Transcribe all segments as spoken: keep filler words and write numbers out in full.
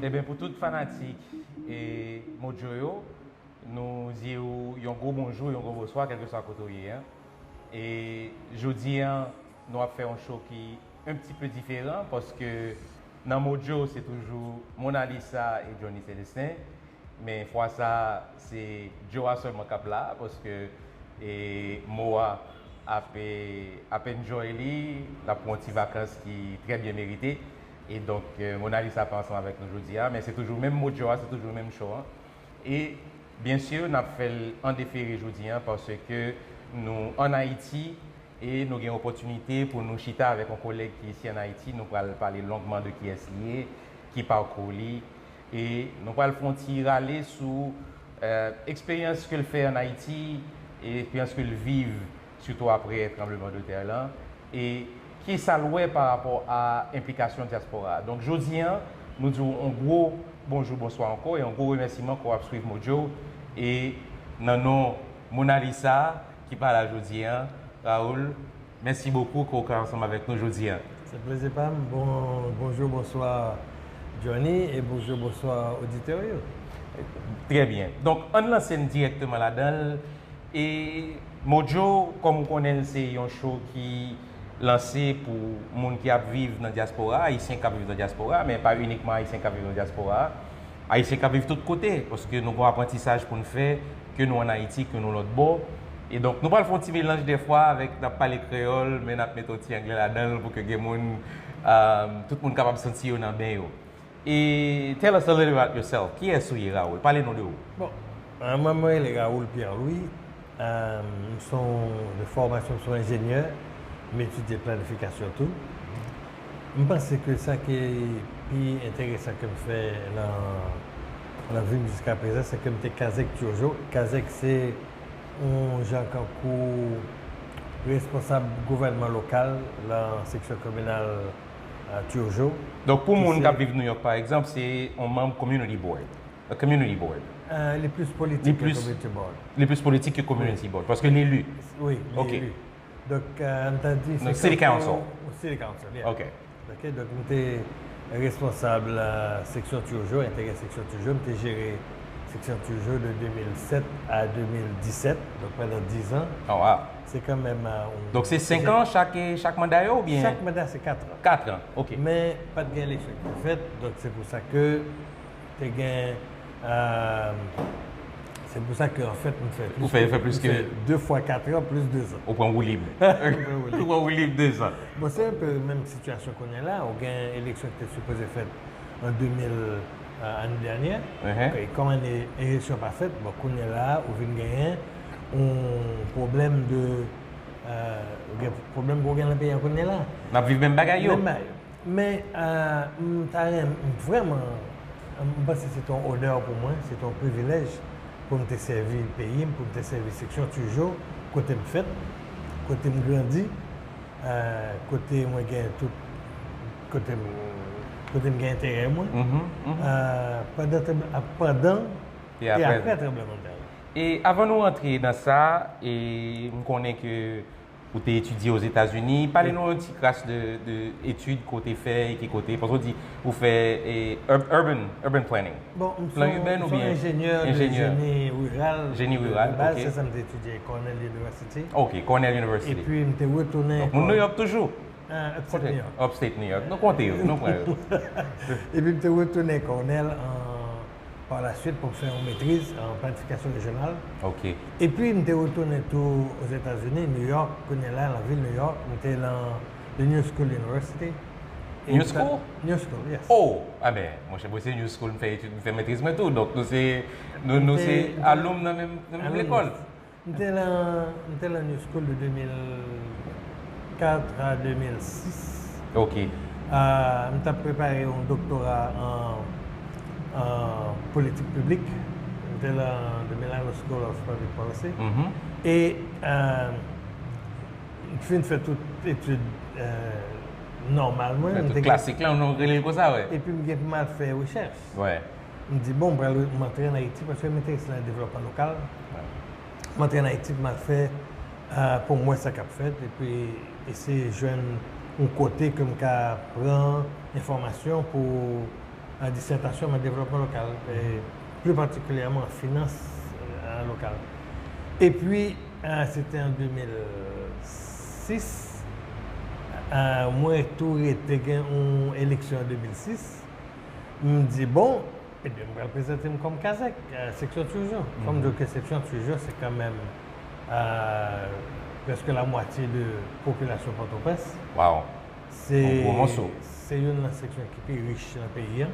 Ebyen, pou tout fanatik e Modjo yo, nou di w yon gwo bonjou, yon gwo bonswa, kèlkeswa kote w ye a. E jodi a, nou ap fè yon show ki un petit peu diferan, paske nan Modjo, se toujou Monalisa e Johnny Celestin. Men fwa sa, se Joe a sèlman k ap la, paske e Mo a ap, e, ap enjoy li, l ap pran yon ti vakans ki trè byen merite. E donk, e, Monalisa pa ansanm avèk nou jodi a, men se toujou menm Modjo a, se toujou menm show an. E byen si, n ap fè l an defere jodi a, paske nou ann Ayiti, e nou gen opòtinite pou nou chita avèk yon kolèg ki isi ann Ayiti. Nou pral pale longman de kiyès li ye, ki pakou li, e nou pral fè yon ti rale sou, e, eksperyans ke l fè ann Ayiti, e eksperyans ke l viv, sitou apre tranbleman de tè lan, e kisa l wè pa rapò a enplikasyon dyaspora a. Donk, jodi a, nou di w yon gwo bonjou, bonswa ankò, e yon gwo remèsiman ke w ap swiv Modjo, e nan non Monalisa, ki pa la jodi a, Raoul, mèsi bokou ke w ka ansanm avèk nou jodi a. Se plezi pa m. Bon, bonjou, bonswa, Johnny, e bonjou, bonswa, oditè yo. Trè byen. Donk, ann lanse n dirèkteman ladan l. E Modjo, kòm ou konnen l, se yon show ki lanse pou moun ki ap viv nan dyaspora, Ayisyen k ap viv nan dyaspora, men pa inikman Ayisyen k ap viv nan dyaspora. Ayisyen k ap viv tout kote, paske nou gen yon aprantisaj pou n fè, ke nou ann Ayiti, ke nou lòt bò. E donk, nou pral fè yon ti melanj dèfwa avèk, n ap pale kreyòl, men n ap mete yon ti anglè ladan l pou ke gen moun, um, tout moun kapab santi yo nan ben yo. E tell us a little about yourself. Kiyès ou ye, Raoul? Pale nou de ou. Bon, euh, mwen, mwen rele Raoul Pierre-Louis. Euh, m se yon, de fòmasyon, m se yon enjenyè. M etidye planifikasyon tou. M panse ke sa ki pi enteresan ke m fè nan, nan vi m jiskaprezan, se ke m te kazèk Turgeau. Kazèk se yon jan kankou responsab gouvènman lokal nan seksyon kominal, euh, Turgeau. Donk, pou moun k ap viv Nouyòk, pa egzanp, se yon manm community board. A community board. Euh, li plis politik ke community board. Li plis politik ke community board, paske l eli. Wi, li eli. Donk, euh, m ta di, se city council. City council, yeah. Ok. Ok, donk, m te responsab, euh, seksyon Turgeau, enterè seksyon Turgeau. M te jere seksyon Turgeau de de mil sèt a de mil disèt, donk pandan diz an. Oh, wow. Se kanmenm, euh, yon... Donk, se senk an chak, chak manda yo, oubyen? Chak manda, se kat an. Kat an, ok. Men, pa t gen eleksyon ki te fèt, donk se pou sa ke te gen, euh, se pou sa ke, anfèt, m fè plis ke, m fè de fwa kat an plis de zan. Ou pran woulib. Ou pran woulib de zan. Bon, se enpe menm sitiyasyon kounye a la, ou gen eleksyon ki te sipoze fèt an de mil, euh, ane dènyè. E kòm ane eleksyon pa fèt, bon, kounye a la, ou vin genyen yon pwoblèm de, euh, gen pwoblèm ke w gen nan peyi a kounye a la. N ap viv menm bagay yo. Menm bagay yo. Men, euh, m ta renmen, m vrèman, m panse se te yon onè pou mwen, se te yon privilèj pou m te sèvi peyi m, pou m te sèvi seksyon Turgeau, kote m fèt, kote m grandi, euh, kote mwen gen tout, kote m, kote m gen enterè mwen. Euh, pandan, pandan e apre tranblemanntè la. E avan nou rantre nan sa, e m konnen ke ou te etidye Ozetazini. Pale nou yon ti kras de, de etid ke w te fè e ki kote. Paske w di ou fè, e, ur-, urban, urban planning. Bon, m se yon, m se yon enjenyè de jeni riral. Jeni riral, de baz, ok. Se sa m te etidye Cornell University. Ok, Cornell University. Epi m te retounen... Donk, moun Nouyòk toujou? Ah, upstate New York. Upstate New York. Nou konte yo, nou pran yo. Epi m te retounen Cornell an pa la suite pou m fè yon metriz an planifikasyon rejyonal. Ok. Epi m te retounen tou Ozetazini, New York, kounye a la, nan vil New York, m te nan The New School University. New School? New School, yes. Oh, a ben, monchè, mwen se New School, m fè etid, m fè metriz mwen tou. Donk nou se, nou, nou se alumni nan menm, nan menm lekòl. M te nan, m te nan New School de de mil kat a de mil sis. Ok. Ah, m t ap prepare yon doktora an, an politik piblik. M te nan the Milano School of Public Policy. E, ah, m fin fè tout etid, eh, nòmal mwen. Fè tout klasik la, nou rele l konsa, wi. Epi m gen pou m al fè rechèch. M di, bon, m pral, m antre ann Ayiti paske m enterese nan devlopman lokal. M antre ann Ayiti pou m al fè, euh, pou m wè sa k ap fèt, epi eseye jwenn yon kote ke m ka pran enfòmasyon pou, an disètasyon, men devlopman lokal, e pli patikilyèman an finans, e, lokal. Epi, e, se te an de mil sis, e, mwen tou rete gen yon eleksyon an de mil sis. M di, bon, ebyen, m pral prezante m kòm kazèk, e, seksyon Turgeau. Fò m di w ke seksyon Turgeau, se kanmenm, e, prèske lamwatye de popilasyon Pòtoprens. Wow. Se yon gwo mòso. Se youn nan seksyon ki pi rich nan peyi a.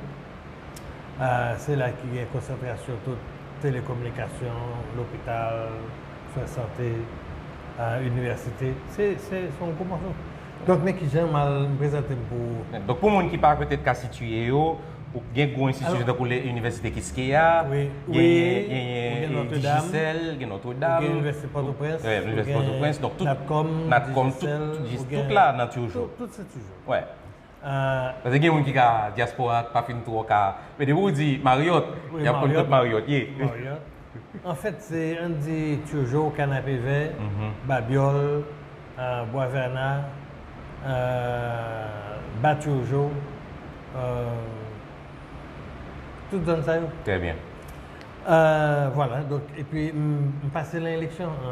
E, se la ki gen konsantrasyon tout telekominikasyon, lopital, swen sante, e, inivèsite. Se, se, se yon gwo mòso. Donk, men kijan m al prezante m pou. Donk, pou moun ki pa petèt ka sitiye yo, ou gen gwo enstitisyon tankou Inivèsite Kiskeya, genyen Digicel, gen Notre Dame, Inivèsite Pòtoprens, Inivèsite Pòtoprens, donk tout, Natcom, tout, tout la nan Turgeau. Tout se Turgeau. Wè. Paske gen moun ki ka, dyaspora pa fin twò ka, men depi ou di Marriott, y ap konn kot Marriott ye. Anfèt, se, ann di, Turgeau, Kanapevè, Babyòl, e, Bwavèna, e, Ba Turgeau, e, tout zòn sa yo. Trè byen. E, vwala, donk, epi m, m pase nan eleksyon, e,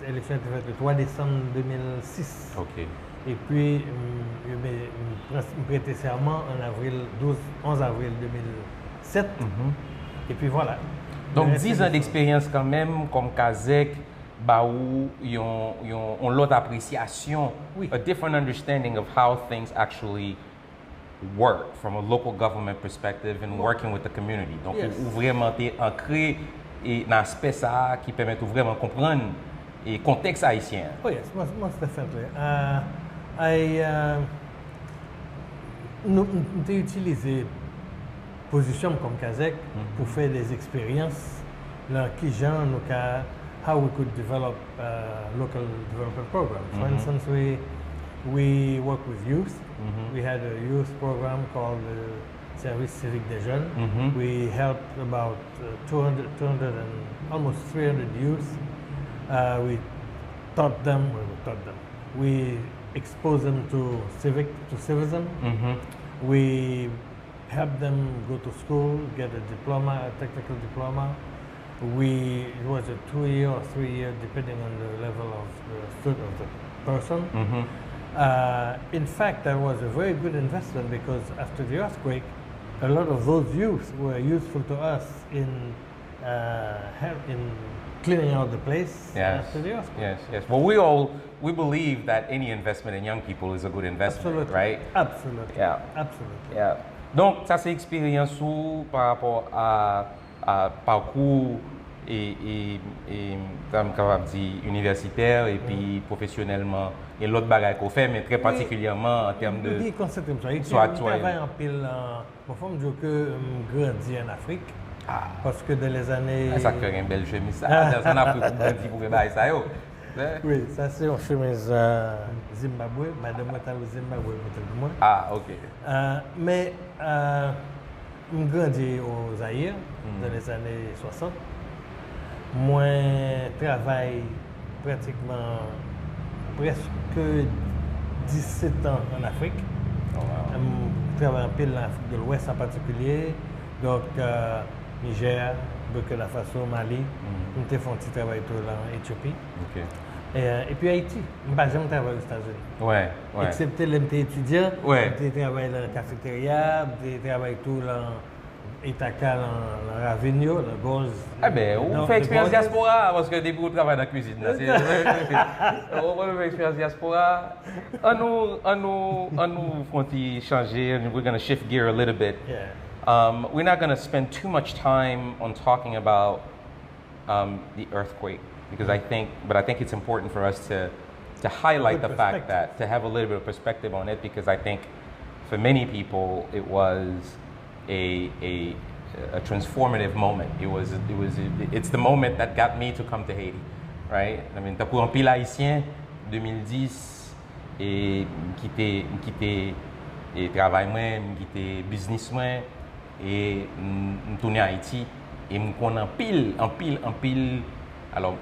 eleksyon an te fèt le twa desanm de mil sis. Ok. Epi, m, m, m pran, m prete sèman an avril, douz, onz avril de mil sèt. Epi vwala. Donk, dizan deksperyans kanmenm kòm kazèk ba ou yon, yon, yon lòt apresyasyon, a different understanding of how things actually work from a local government perspective and working with the community. Donk, ou, ou vrèman te ankre e nan aspè sa a ki pèmèt ou vrèman konprann e kontèks ayisyen an. Oh yes, most, most definitely. Uh, I, uh, nou, m te itilize pozisyon m kòm kazèk pou fè de eksperyans nan kijan nou ka, how we could develop uh, local development program. For instance, we we work with youth. We had a youth program called the Service Civic des Jeunes. We helped about uh, two hundred, two hundred and almost three hundred youth. Uh, we taught them, well, we taught them. We exposed them to civic, to civism. We help them go to school, get a diploma, a technical diploma. We, it was a two year or three year, depending on the level of the student, of the person. Uh, in fact, that was a very good investment because after the earthquake, a lot of those youth were useful to us in uh, help in cleaning out the place Yes. after the earthquake. Yes, yes. Well, we all we believe that any investment in young people is a good investment, Absolutely. Right? Absolutely. Yeah. Absolutely. Yeah. Donk, sa se eksperyans ou pa rapò a, a pakou e, e, e sa m kapab di inivèsitè epi pwofesyonèlman e lòt bagay ke w fè, men trè patikilyèman an tèm de Wi, konsantre m sou Ayiti. sou M aktyèl. Travay anpil, euh, bon, fò m di w ke m grandi an Afrik. Paske dans les années E sa k fè gen bèl chemiz sa. Dans an Afrik ou grandi pou gen bagay sa yo. Wi, sa se yon chemiz euh, Zimbabwe. Madanm mwen t al Zimbabwe pote l pou mwen. Ah, ok. Euh, men euh, m grandi o Zayir dans les années soixante. Mwen travay pratikman prèske disèt an an Afrik. M travay anpil nan Afrik de Lwès an patikilye. Donk, euh, Nijè, Burkina Faso, Mali. M te fè yon ti travay tou nan Etyopi. Ok. E, epi Ayiti. M pa janm travay Ozetazini. Wè, wè. Eksepte lè m te etidyan, Wè. M te travay nan kafeterya, m te travay tou nan Ithaca, nan, nan ravin yo, nan gòj. Eben, ou fè eksperyans dyaspora, paske depi ou travay nan kwizin nan, se ou konn fè eksperyans dyaspora. An nou, an nou, an nou fè yon ti chanje, we're gonna shift gear a little bit. Yeah. Um, we're not gonna spend too much time on talking about um, the earthquake because I think, but I think it's important for us to to highlight the fact that to have a little bit of perspective on it because I think for many people it was a a a transformative moment. It was it was it's the moment that got me to come to Haiti, right? I mean, tankou anpil Ayisyen, de mil dis, e m kite m kite e travay mwen, m kite biznis mwen, e m, m tounen Ayiti, e m konn anpil, anpil, anpil, alò,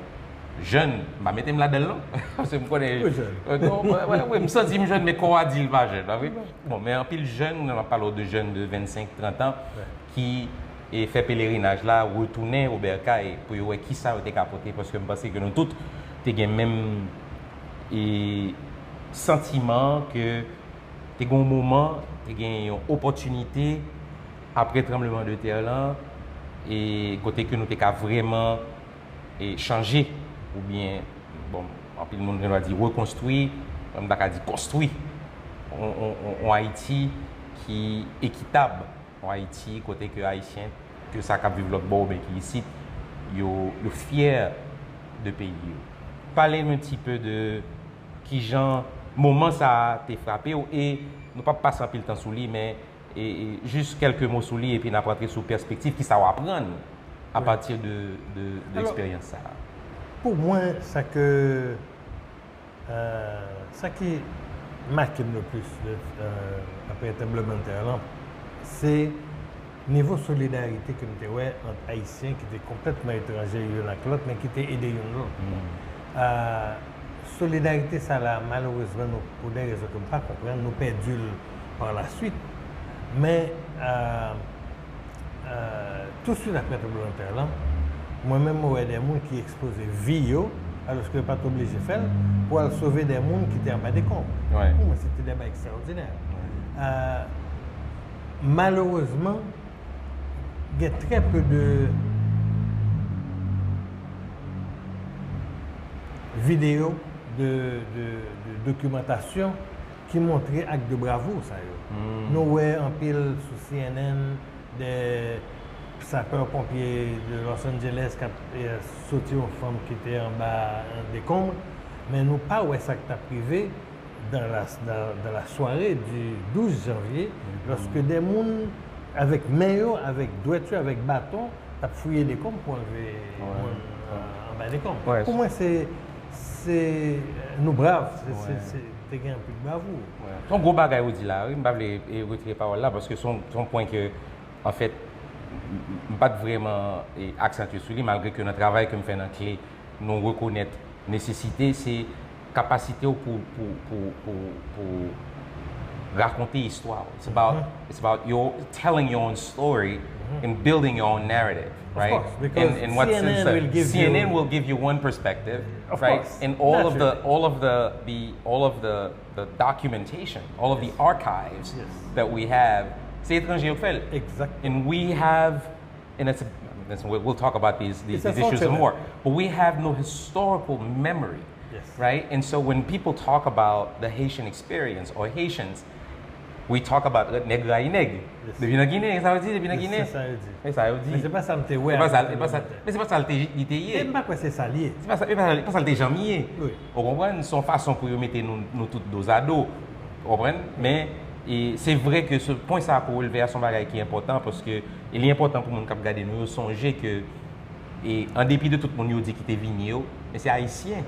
jèn, m pa mete m ladan l non, paske m konnen, Ou jèn. euh, non, wè, wè, wè, m santi m jèn, men kò a di l pa jèn, pa vre? Bon, men anpil jèn, m ap pale w de jèn de vennsenk, trant an, Wè. ki e fè pelerinaj la, retounen o bèkay pou yo wè kisa yo te ka pote, paske m panse ke nou tout te gen menm e santiman ke te gen yon moman, te gen yon opòtinite apre tranbleman de tè lan, e kote ke nou te ka vrèman e chanje, oubyen, bon, anpil moun gen dwa di rekonstwi, mwen m ta ka di konstwi yon, yon, yon, yon Ayiti ki ekitab, yon Ayiti kote ke Ayisyen, ke sa k ap viv lòt bò oubyen ki isit, yo, yo fyè de peyi yo. Pale nou ti pe de kijan moman sa a te frape w, e nou p ap pase anpil tan sou li, men e, e, jis kèlke mo sou li, epi n ap rantre sou pèspektiv, kisa w aprann a pati de, de, de Alò, eksperyans sa a. Pou mwen, sa ke, euh, sa ki make m le plis, euh, apre tranbleman de tè lan, se nivo solidarite ke m te wè ant Ayisyen ki te konplètman etranje youn ak lòt, men ki te ede youn lòt. Euh, solidarite sa la, malerezman, nou, pou de rezon ke m pa konprann, nou pèdi l pa la swit. Men, euh, euh, touswit apre tranbleman de tè lan, mwen menm, mwen wè de moun ki ekspoze vi yo, alòske yo pa t oblije fè l, pou al sove de moun ki te anba dekonb. Wè. Pou mwen, se te de bagay ekstraòdinè. Euh, malerezman, gen trè pe de videyo, de, de, de dokimantasyon ki montre ak de bravou sa yo. Nou wè anpil sou C N N de sapè ponpye de Los Angeles k ap, eh, soti yon fanm ki te anba dekonb, men nou pa wè sa k t ap rive dans la, dans, dans la soirée du douze janvier, lorsque de moun avèk men yo, avèk dwèt yo, avèk baton, t ap fouye dekonb pou anlve moun, euh, anba dekonb. Wè. Pou mwen, se, se, nou brav, se, se, se, te gen anpil bravou. Wè. Se yon gwo bagay ou di la, wi. M pa vle, e, retire pawòl la, paske se yon, se yon pwen ke, anfèt, m, m, m pa t vrèman, e, aksantye sou li, malgre ke nan travay ke m fè nan kle, nou rekonèt nesesite, se kapasite w pou, pou, pou, pou, pou rakonte istwa w. It's about, it's about your telling your own story and building your own narrative, right? Of course, because In, in what C N N sense? Will give C N N you will give you one perspective, Of right? Course, And all of the, naturally. All of the, the, all of the, the documentation, all of the archives Yes. That we have, se etranje yo k fè l. Exactly. And we have, and that's, that's we'll, we'll talk about these, these, It's these issues some unfortunate. More. But we have no historical memory, Yes. Right? And so when people talk about the Haitian experience or Haitians, we talk about, uh, nèg rayi nèg. Yes. Depi nan Ginen, sa yo di, depi nan Yes, Ginen. Se sa yo di. Se sa yo di. Men se pa sa m te wè. Se pa sa, Apre se pa sa, tranblemanntè. Men se pa sa l te, li te ye. E m pa kwè se sa l ye. Se pa sa, se pa sa, se pa sa l te janm ye. Wi. Ou konprann? Se yon fason pou yo mete nou, nou tout dozado. Ou konprann? Men, e, se vre ke se pwen sa a ke w relve a se yon bagay ki enpòtan, paske, e li enpòtan pou moun k ap gade nou yo sonje ke, e, an depi de tout moun yo di ki te vini yo, men se Ayisyen.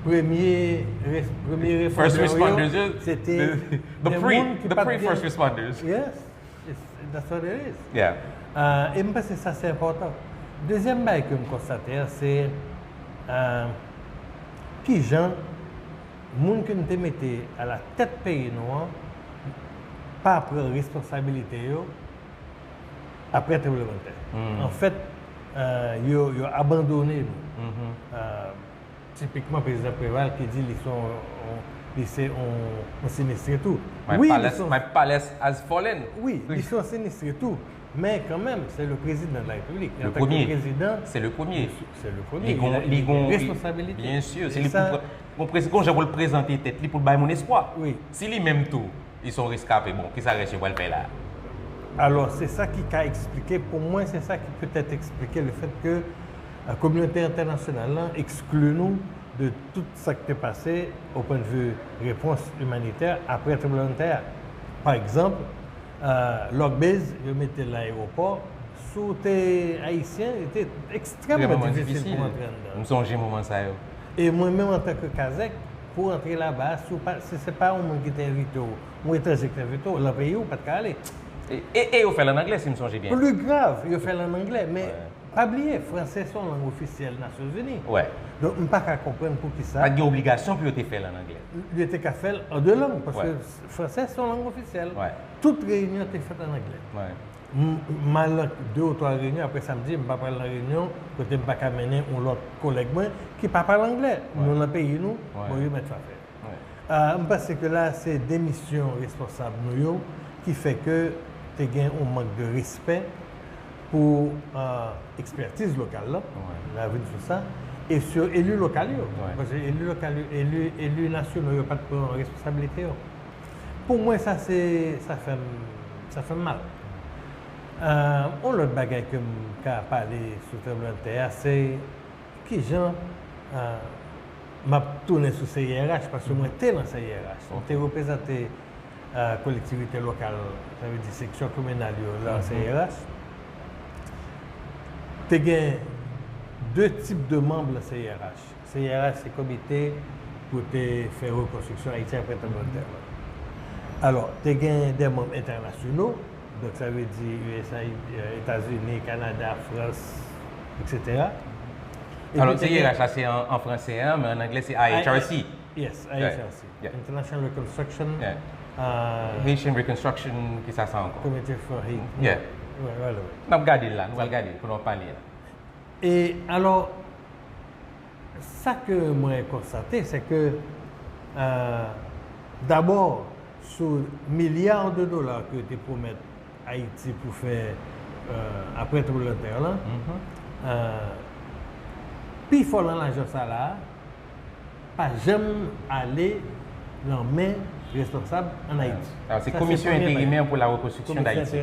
Premye, res- premye First respondè responders, yo, yo, se te the, the de pre, moun ki the pa t pre gen- first responders. Yes, it's, that's what it is. Yeah. Ah, e m panse sa se enpòtan. Dezyèm bagay ke m konstate a, se, ah, kijan moun ke n te mete a la tèt peyi nou an pa pran responsabilite yo apre tranblemanntè. Anfèt, ah, yo, yo abandone nou. Ah, tipikman, prezidan Préval ki di li se yon, li se yon, yon sinistre tou. My Wi, li palace, se yon my palace has fallen. Wi, li se yon sinistre tou. Men kanmenm, se le président de la République. Le Antanke premier. Prezidan, C'est le premier. Se le premier. Li gon, Il a- li il a gon, responsabilite. Byen si, se E li sa- pou pre- gon prez- gon jan pou l prezante tèt li, pou l bay moun espwa. Wi. Si li menm tou, li se yon reskape, bon, kisa rès yo pral fè la? Alò, se sa ki ka eksplike, pou mwen, se sa ki petèt eksplike le fèt ke, euh, kominote entènasyonal lan ekskli nou de tout sa ki te pase o pwennvi repons imanitè apre tranblemanntè a. Pa egzanp, euh, Lòkbez, yo mete l ayewopò, si w te ayisyen, li te ekstrèmman difisil pou antre anndan. M sonje moman sa yo. E mwen menm, antanke Kazèk, pou antre laba, si w pa, si se pa yon moun ki te envite w, yon etranje ki te envite w, lan peyi w, ou pa t ka ale. E, e, e yo fè l an anglè, si m sonje byen. Pli grav, yo fè l an anglè, men Pa bliye, franse se yon lang ofisyèl Nasyonzini. Wè. Donk, m pa ka konprann poukisa. Pa t gen obligasyon pou yo te fè l an anglè. Yo te ka fè l an de lang, paske franse se yon lang ofisyèl. Tout reyinyon te fèt an anglè. M al nan de ou twa reyinyon, apre sa m di, m pa pral nan reyinyon kote m pa ka mennen yon lòt kolèg mwen ki pa pale anglè. Nou nan peyi nou, bon, yo mèt sa fè. M panse ke la se demisyon responsab nou yo ki fè ke te gen yon mank de respè pou ekspètiz lokal la, n a vin sou sa, e sou eli lokal yo. Paske eli lokal yo, eli, eli nasyonal yo pa t pran responsabilite yo. Pou mwen, sa se, sa fè m, sa fè m mal. Yon lòt bagay ke m ka pale sou tranblemanntè a, se kijan m ap tounen sou C I R H, paske mwen te nan C I R H. Mwen te reprezante kolektivite lokal, sa vle di seksyon kominal yo nan C I R H. Te gen de tip de manm nan C I R H. C I R H se komite pou te fè rekonstriksyon Ayiti apre tranblemanntè la. Alò, te gen de manm entènasyonal, donk sa vle di U S A, Etazini, Kanada, Frans, etsetera. Alò, C I R H la se an franse, men an anglè se I H R C. Yes, I H R C. International Reconstruction. Haitian Reconstruction, kisa sa ankò? Committee for Haiti. Yeah. Right, right, right. N ap gade l la, nou pral gade l pandan w ap pale a. E alò, sa ke mwen konstate, se ke, euh, dabò, sou milya de dola ke yo te pwomèt Ayiti pou fè, euh, apre tranblemanntè lan, euh, pifò nan lajan sa la, pa janm ale nan men responsab ann Ayiti. Se Komisyon Enterimè pou la Rekonstriksyon d Ayiti.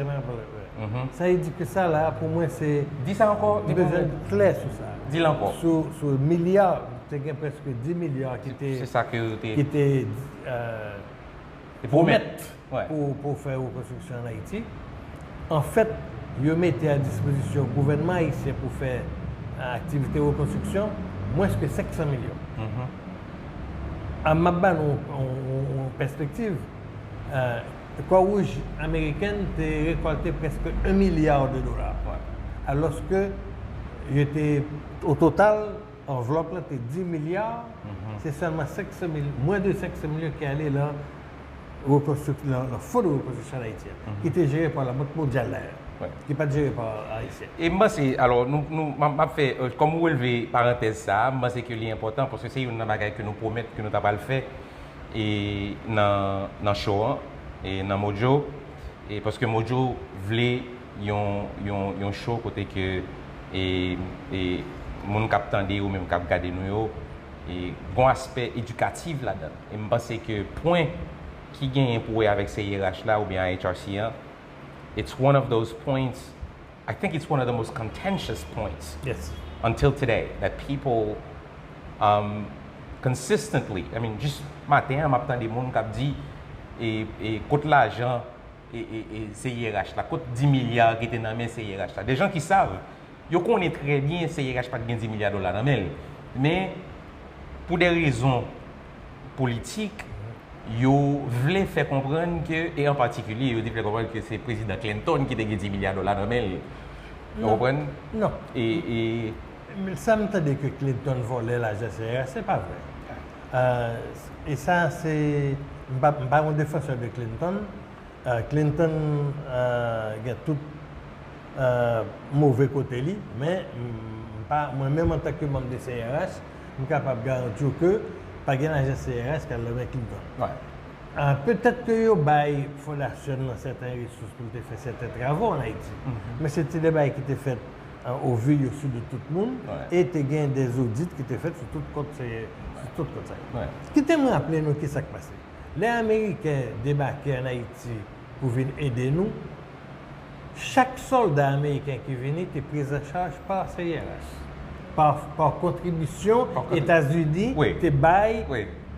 Sa vle di ke sa la, pou mwen, se. Di sa ankò. M bezwen klè sou sa. Di l ankò. Sou, sou milya, te gen prèske dis milya ki te, ki te pwomèt pou, pou fè rekonstriksyon ann Ayiti. Anfèt, yo mete a dispozisyon gouvènman ayisyen pou fè aktivite rekonstriksyon mwens ke senk san milyon. M ap ba nou yon pèspektiv. Kwa Wouj amerikèn te rekòlte prèske yon milya de dola. Alòske yo te, o total, anvlòp la te dis milya, se sèlman senk san mil, mwens de senk san milyon ki ale nan rekonstrik-, nan, nan fon de rekonstriksyon ann Ayiti an, ki te jere pa Labank Mondyal dayè, ki pa t jere pa Ayisyen. E m panse, alò, nou, nou, m ap, m ap fè, kòm ou relve parantèz sa a, m panse ke li enpòtan, paske se youn nan bagay ke nou pwomèt ke nou ta pral fè, e nan, nan show an, e nan Mojo, e paske Mojo vle yon, yon, yon show kote ke, e, e moun k ap tande yo, menm k ap gade nou yo, e gon aspè edikatif ladan. E m panse ke pwen ki genyen pou wè avèk C I R H la oubyen I H R C an, it's one of those points, I think it's one of the most contentious points until today, that people, um, consistently, I mean, jis maten an, m ap tande moun k ap di, e, e kot lajan, e, e, e C I R H la, kot dis milya ki te nan men C I R H la. De jan ki sav, yo konnen trè byen C I R H pa t gen dis milya dola nan men l. Men, pou de rezon politik, yo vle fè konprann ke, e an patikilye, yo te fè konprann ke se prezidan Clinton ki te gen dis milya dola nan men l. Ou konprann? Non. E, e sa m tande ke Clinton vòlè lajan C I R H, se pa vre. Euh, e sa, se, m pa, m pa yon defansè de Clinton. Euh, Clinton, euh, gen tout, euh, move kote li, men m pa, mwen menm antanke manm de C I R H, m kapab garanti w ke pa gen lajan C I R H k al nan men Clinton. Euh, petèt ke yo bay fondasyon nan sèten resous pou l te fè sèten travo ann Ayiti. Men se te de bagay ki te fèt, euh, au vu et au su de tout moun, e te gen de zodit ki te fèt sou tout kont, sou tout kont sa yo. Kite m raple nou kisa k pase. Lè Ameriken debake ann Ayiti pou vin ede nou, chak sòlda ameriken ki vini te priz an chaj pa C I R H, pa, pa kontribisyon Etazini te bay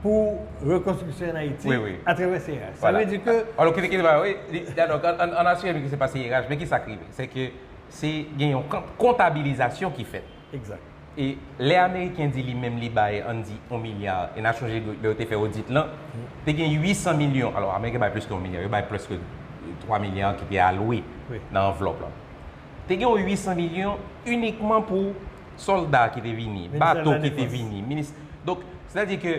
pou rekonstriksyon ann Ayiti atravè C I R H. Sa vle di ke. Alò, kite, kite, wi, ann asire nou ke se pa C I R H, men kisa k rive? Se ke se gen yon kontabilizasyon ki fèt. Egzak. E lè Ameriken di li menm li bay, ann di, yon milya, e n a chonje lè yo te fè odit lan, te gen uit san milyon, alò, Ameriken bay plis ke yon milya, yo bay plis ke twa milya ki te alwe nan anvlòp lan. Te gen yon uit san milyon inikman pou sòlda ki te vini, bato ki te vini, minis. Donk, sètadi ke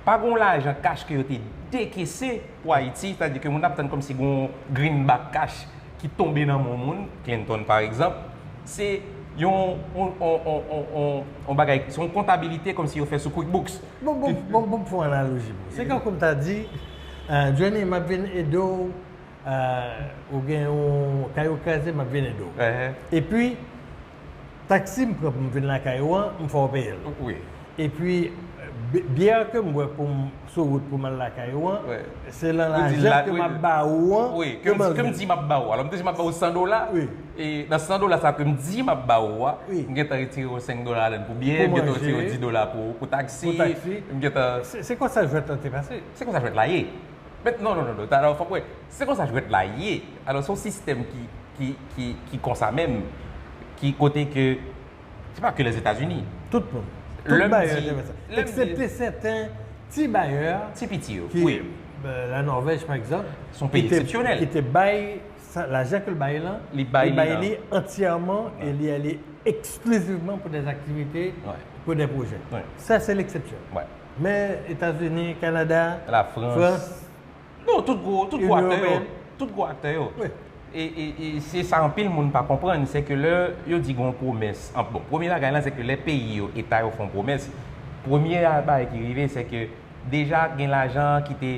pa gen yon lajan kach ke yo te dekese pou Ayiti, sètadi ke moun ap tann kòmsi gen yon greenback cash ki tonbe nan men yon moun, Clinton pa egzanp, se yon, yon, yon, yon, yon, yon bagay, se yon kontabilite kòmsi yo fè sou QuickBooks. Bon, bon, bon, bon, pou analoji pou. Se kankou m ta di, euh, Johnny, m ap vin ede w, euh, ou gen yon kay ou kraze, m ap vin ede w. Epi, taksi m pran pou m vin lakay ou an, m fè w peye l. Epi, bi- byè ke m bwè pou m sou wout pou m al lakay ou an, se nan lajan ke m ap ba ou an, ke m di m ap ba ou. Alò, m te di m ap ba ou san dola. E nan san dola sa ke m di m ap ba ou a, m gentan retire yon senk dola ladan pou byè, m gentan retire yon dis dola pou, pou taksi, m gentan. Se, se konsa jwèt lan te pase. Se konsa jwèt la ye. Men, non, non, non, non, talè fòk wè. Se konsa jwèt la ye. Alò, se yon sistèm ki, ki, ki, ki konsa menm, ki kote ke, se pa ke Lèzetazini. Tout moun. Tout bayè te fè sa. Eksepte sèten ti bayè. Ti piti yo, wi. La Nòvèj, pa egzanp, se yon peyi eksepsyonèl. Ki te bay sa, lajan ke l bay lan, li bay li antyèman e li ale eksklizivman pou dè aktivite, pou dè pwojè. Sa, se leksepsyon. Men Etazini, Kanada, Lafrans. Non, tout gwo, tout gwo aktè yo. Tout gwo aktè yo. E, e, e se sa anpil moun pa konprann, se ke lè yo di gen yon pwomès, an, bon, premye bagay la, se ke lè peyi yo, eta yo fè yon pwomès, premye bagay ki rive, se ke deja gen lajan ki te,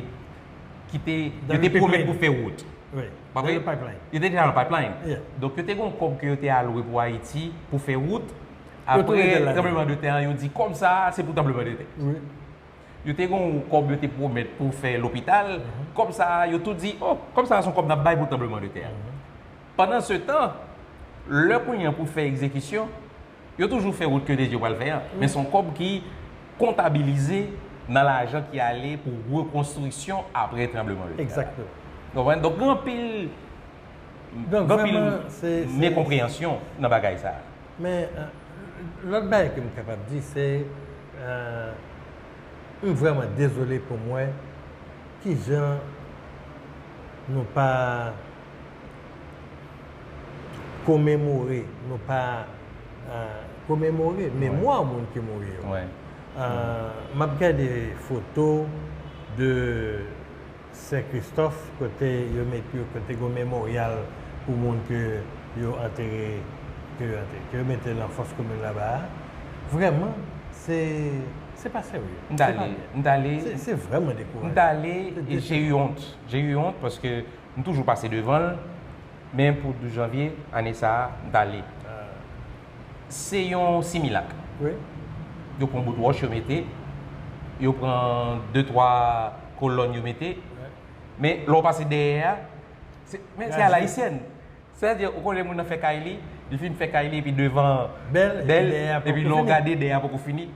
ki te, yo te pwomèt pou fè wout. Pa vre? Yo te deja nan pipeline. Donk, yo te gen yon kòb ke yo te alwe pou Ayiti, pou fè wout. Apre tranbleman de tè an, yo di kòb sa a, se pou tranbleman de tè. Yo te gen yon kòb yo te pwomèt pou fè lopital. Kòb sa a, yo tou di, oh, kòb sa a se yon kòb n ap bay pou tranbleman de tè a. Pandan se tan, lè kounye an pou fè egzekisyon, yo toujou fè wout ke yo te di yo pral fè an. Men se yon kòb ki kontabilize nan lajan ki ale pou rekonstriksyon apre tranbleman de tè a. Egzakteman. Ou konprann? Donk, gen anpil, gen anpil mekonpreyansyon nan bagay sa a. Men, euh, lòt bagay ke m kapab di, se, euh, m vrèman dezole pou m wè kijan nou pa komemore, nou pa, euh, komemore memwa moun ki mouri yo. Euh, m ap gade foto de Sen Kristòf, kote yo met, yo, kote gen yon memoryal pou moun ke yo antere, ke yo antere, ke yo mete nan fòs komin laba a. Vrèman, se, se pa serye. M t ale, m t ale, se, se vrèman dekourajan. M t ale e j'ai eu honte. J'ai eu honte paske m toujou pase devan l, men pou douz janvye, ane sa a, m t ale. Se yon similak. Yo pran bout wòch, yo mete, yo pran de, twa kolòn, yo mete, men lè w pase dèyè a, se, men se alayisyèn. Sètadi, ou konnen moun nan fè kay li, li fin fè kay li, epi devan bèl, epi lè w gade, dèyè a poko fini.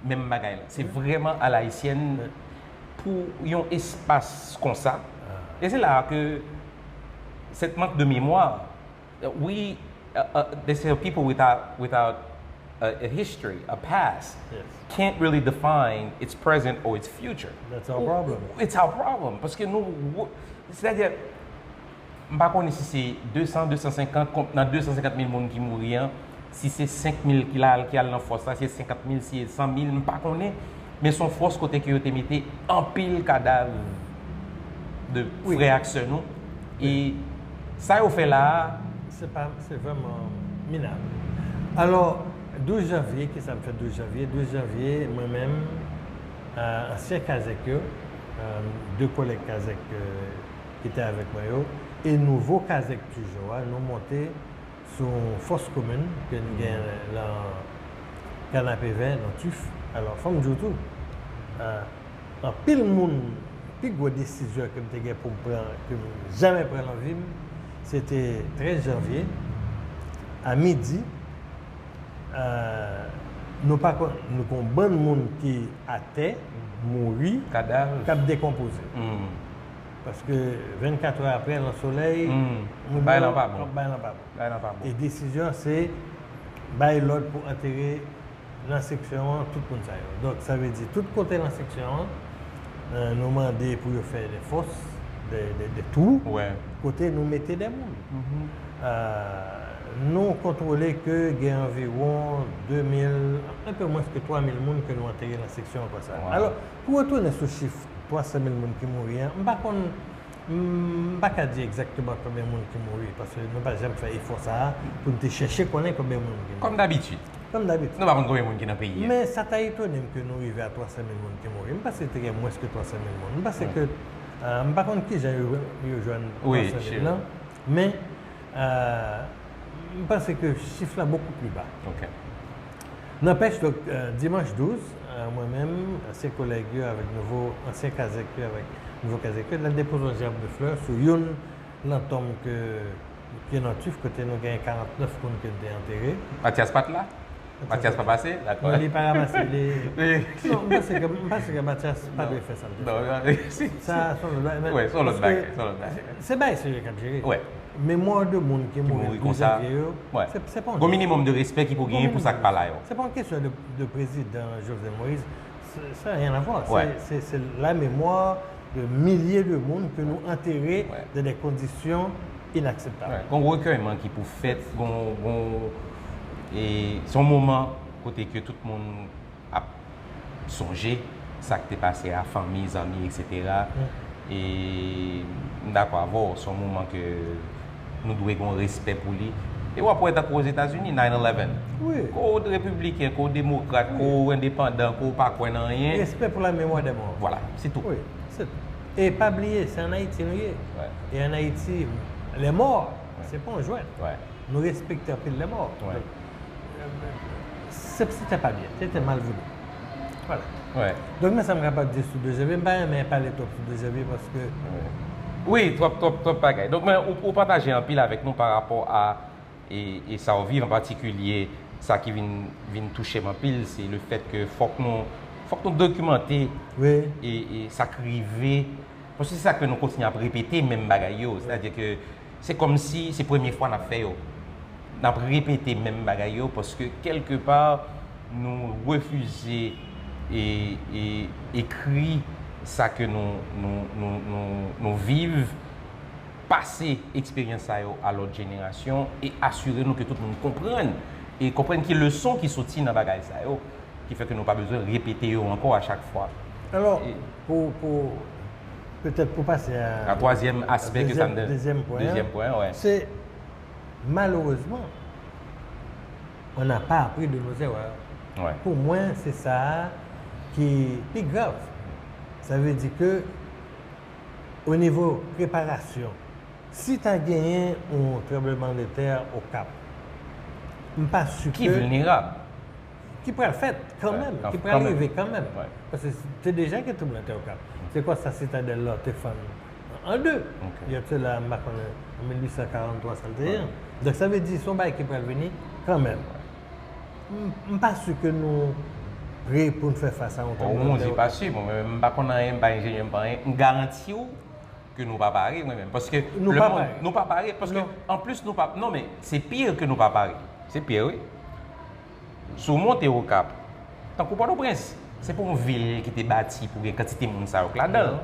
Menm bagay la. Se vrèman alayisyèn pou yon espas konsa. E se la ke cette manque de mémoire, we, uh, uh, they say people without, without a, a history, a past, can't really define its present or its future. That's our problem. It's our problem. Paske nou, sètadi, m pa konnen si se de san, de san senkant, kon-, nan de san senkant mil moun ki mouri an, si se senk mil ki la, ki al nan fòs la, si se senkant mil, si se san mil, m pa konnen. Men se yon fòs kote ke yo te mete anpil kadav de frè ak sè nou. E sa yo fè la a, se pa, se vrèman minab. Alò, douz janvye, kisa m fè douz janvye? Douz janvye, mwen menm, euh, ansyen kazèk yo, euh, de kòlèg kazèk, euh, ki te avèk mwen yo, e nouvo kazèk Tijo a, nou monte sou yon fòs komin ke n gen nan Kanapevè, nan Tif. Alò, fò m di w tou, euh, anpil moun, pi gwo desizyon ke m te gen pou m pran, ke m jamè pran nan vi m, se te trèz janvye, a midi, euh, nou pa konn, nou gen yon bann moun ki atè, mouri, k ap dekonpoze. Paske vennkat è apre, nan solèy, moun yo, bagay lan pa bon. E desizyon an se bay lòd pou antere nan seksyon an tout moun sa yo. Donk, sa vle di, tout kote nan seksyon an, euh, nou mande pou yo fè de fòs, de, de, de twou, kote nou mete de moun. Euh, Nou kontwole ke gen anviwon de mil, enpe mwens ke twa mil moun ke nou antere nan seksyon ankò sa a. Alò, pou retounen sou chif twa san mil moun ki mouri an, m pa konn, m pa ka di egzakteman konbyen moun ki mouri, paske nou pa janm fè efò sa a pou n te chèche konnen konbyen moun ki mouri. Kòm dabitid. Kòm dabitid. Nou pa konn konbyen moun ki nan peyi a. Men sa ta etone m ke nou rive a twa san mil moun ki mouri. M panse te gen mwens ke twa san mil moun. M panse ke, euh, m pa konn kijan yo, yo jwenn twa san mil lan, men, euh, m panse ke chif la bokou pli ba. Nanpèch, donk, euh, dimanch douz, euh, mwen menm, ansyen kolèg yo avèk nouvo, ansyen kazèk yo avèk nouvo kazèk yo, n al depoze yon jèrb de flè sou youn nan tonm ke Pye nan Twif, kote nou gen karant nèf moun ke n te antere. Mathias pa t la? Mathias pa pase? Dakò. Non, li pa ranmase, li, non, m panse ke, m panse ke Mathias pa dwe fè sa l te fè. Sa, se yon lòt bagay. Wi, se yon lòt bagay, se yon lòt bagay. Se bagay serye k ap jere. Memwa de moun ki mouri douz janvye yo, se, se pa yon jwèt. Gon minimòm de respè ki pou genyen pou sa k pa la yo. Se pa yon kesyon de, de prezidan Jovenel Moïse. Se, sa rien à voir. Se, se, se la mémoire de milye de moun ke nou antere dans des conditions inacceptables. Gon rekèyman ki pou fèt, gon, gon, e se yon moman kote ke tout moun ap sonje sa k te pase a, fanmi, zanmi, etsetera. E m dakò avè w, se yon moman ke nou dwe gen yon respè pou li. E w ap wè tankou Ozetazini, nine eleven. Wi. Ke w repibliken, ke w demokrat, ke w endepandan, ke w pa kwè nan anyen. Respè pou la mémoire des morts. Vwala, se tou. Wi, se tou. E pa bliye, se ann Ayiti nou ye. E ann Ayiti, les morts, se pa yon jwèt. Nou respekte anpil les morts. Donk, se, se te pa byen, se te malvini. Vwala. Donk, men sa m kapab di sou de janvye, m pa renmen pale twòp sou de janvye paske. Wi, twòp, twòp, twòp bagay. Donk, men ou, ou pataje anpil avèk nou pa rapò a, e, e sa w viv, an patikilye, sa ki vin, vin touche m anpil, se le fèt ke fòk nou, fòk nou dokimante e, e sa k rive. Paske se sa ke nou kontinye ap repete menm bagay yo. Sètadi ke se kòmsi se premye fwa n ap fè yo. N ap repete menm bagay yo paske kèlkepa nou refize e, e ekri sa ke nou, nou, nou, nou, nou viv, pase eksperyans sa yo a lòt jenerasyon e asire nou ke tout moun konprann e konprann ki leson ki soti nan bagay sa yo. Ki fè ke nou pa bezwen repete yo ankò a chak fwa. Alò, pou, pou, petèt pou pase a, a twazyèm aspè ke sa n, dezyèm pwen an, dezyèm pwen an, wè. Se, malerezman, on n'a pas appris de nos erreurs. Pou mwen, se sa a ki pi grav. Sa vle di ke, o nivo preparasyon, si ta genyen yon tranblemanntè Okap, m pa si ke. Ki vilnerab. Ki pral fèt kanmenm, ki pral rive kanmenm. Paske te deja gen tranblemanntè Okap. Se konsa Sitadèl la te fann an de. Gen de sela, m pa konnen, an mil uit san karant twa sa l te ye. Donk, sa vle di, se yon bagay ki pral vini kanmenm. M, m pa si ke nou pre pou n fè fas a yon tranblemanntè Okap. Bon, ou di pa si, bon, mwen menm, m pa konn anyen, m pa enjenyè, m pa anyen. M garanti w, ke nou pa pare, mwen menm. Paske nou pa pare. Nou pa pare, paske anplis nou pa, non, men se pi ke nou pa pare. Se pi, wi. Si w monte Okap, tankou Pòtoprens, se pa yon vil ki te bati pou gen kantite moun sa yo k ladan l.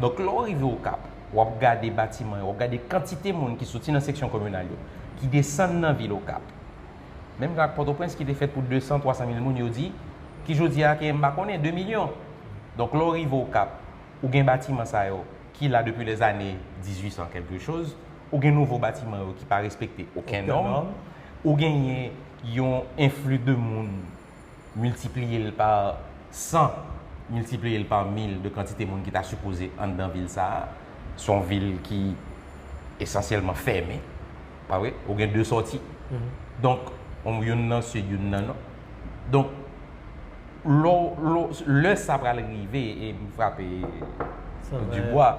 Donk, lè w rive Okap, w ap gade batiman yo, w ap gade kantite moun ki soti nan seksyon kominal yo, ki desann nan vil Okap. Menm jan ak Pòtoprens ki te fèt pou de san, twa san mil moun, yo di, ki jodi a ke m pa konnen, de milyon. Donk, lè w rive Okap, ou gen batiman sa yo ki la depi lèzane dizuit san kèlke choz, ou gen nouvo batiman yo ki pa respekte okenn nòm, ou genyen yon enfli de moun, miltipliye l pa san, miltipliye l pa mil de kantite moun ki ta sipoze anndan vil sa a. Se yon vil ki esansyèlman fèmen, pa vre? Ou gen de sòti. Donk, yon nan sid, yon nan nò. Donk, lè, lè, lè sa pral rive, e m frape dibwa.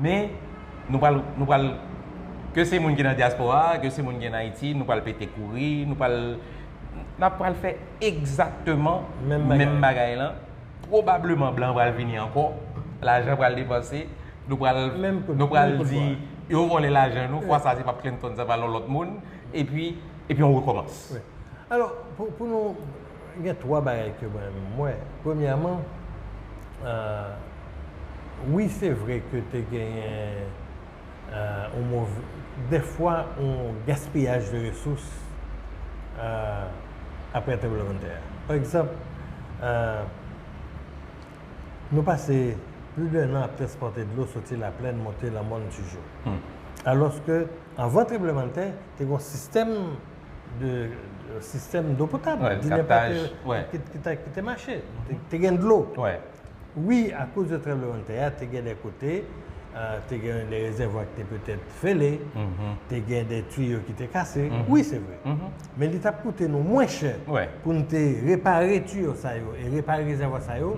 Men, nou pral, nou pral, ke se moun ki nan dyaspora a, ke se moun ki ann Ayiti, nou pral pete kouri, nou pral, n ap pral fè egzakteman menm bagay lan. Pwobableman, blan pral vini ankò, lajan pral depanse, nou pral, nou pral di, yo vòlè lajan nou, fwa sa se p ap Clinton, sa pral yon lòt moun, epi, epi on rekòmans. Alò, pou, pou nou, gen twa bagay ke mwen, m wè. Premyèman, euh, wi, se vre ke te genyen, euh, yon mov-, dèfwa yon gaspiyaj de resous euh, apre tranblemanntè a. Pa egzanp, euh, nou pase plis de an ap transpòte dlo soti Laplèn monte nan mòn Tijo. Hmm. Alòske, anvan tranblemanntè, te gen yon sistèm de, de sistèm dlo potab, ki te, ki, ki te mache. Te, te gen dlo. Wi, akoz de tranblemanntè a, te gen de kote, euh, te gen de rezèvwa ki te petèt fele, te gen de tiyo ki te kase. Wi, se vre. Men li t ap koute nou mwen chè pou n te repare tiyo sa yo e repare rezèvwa sa yo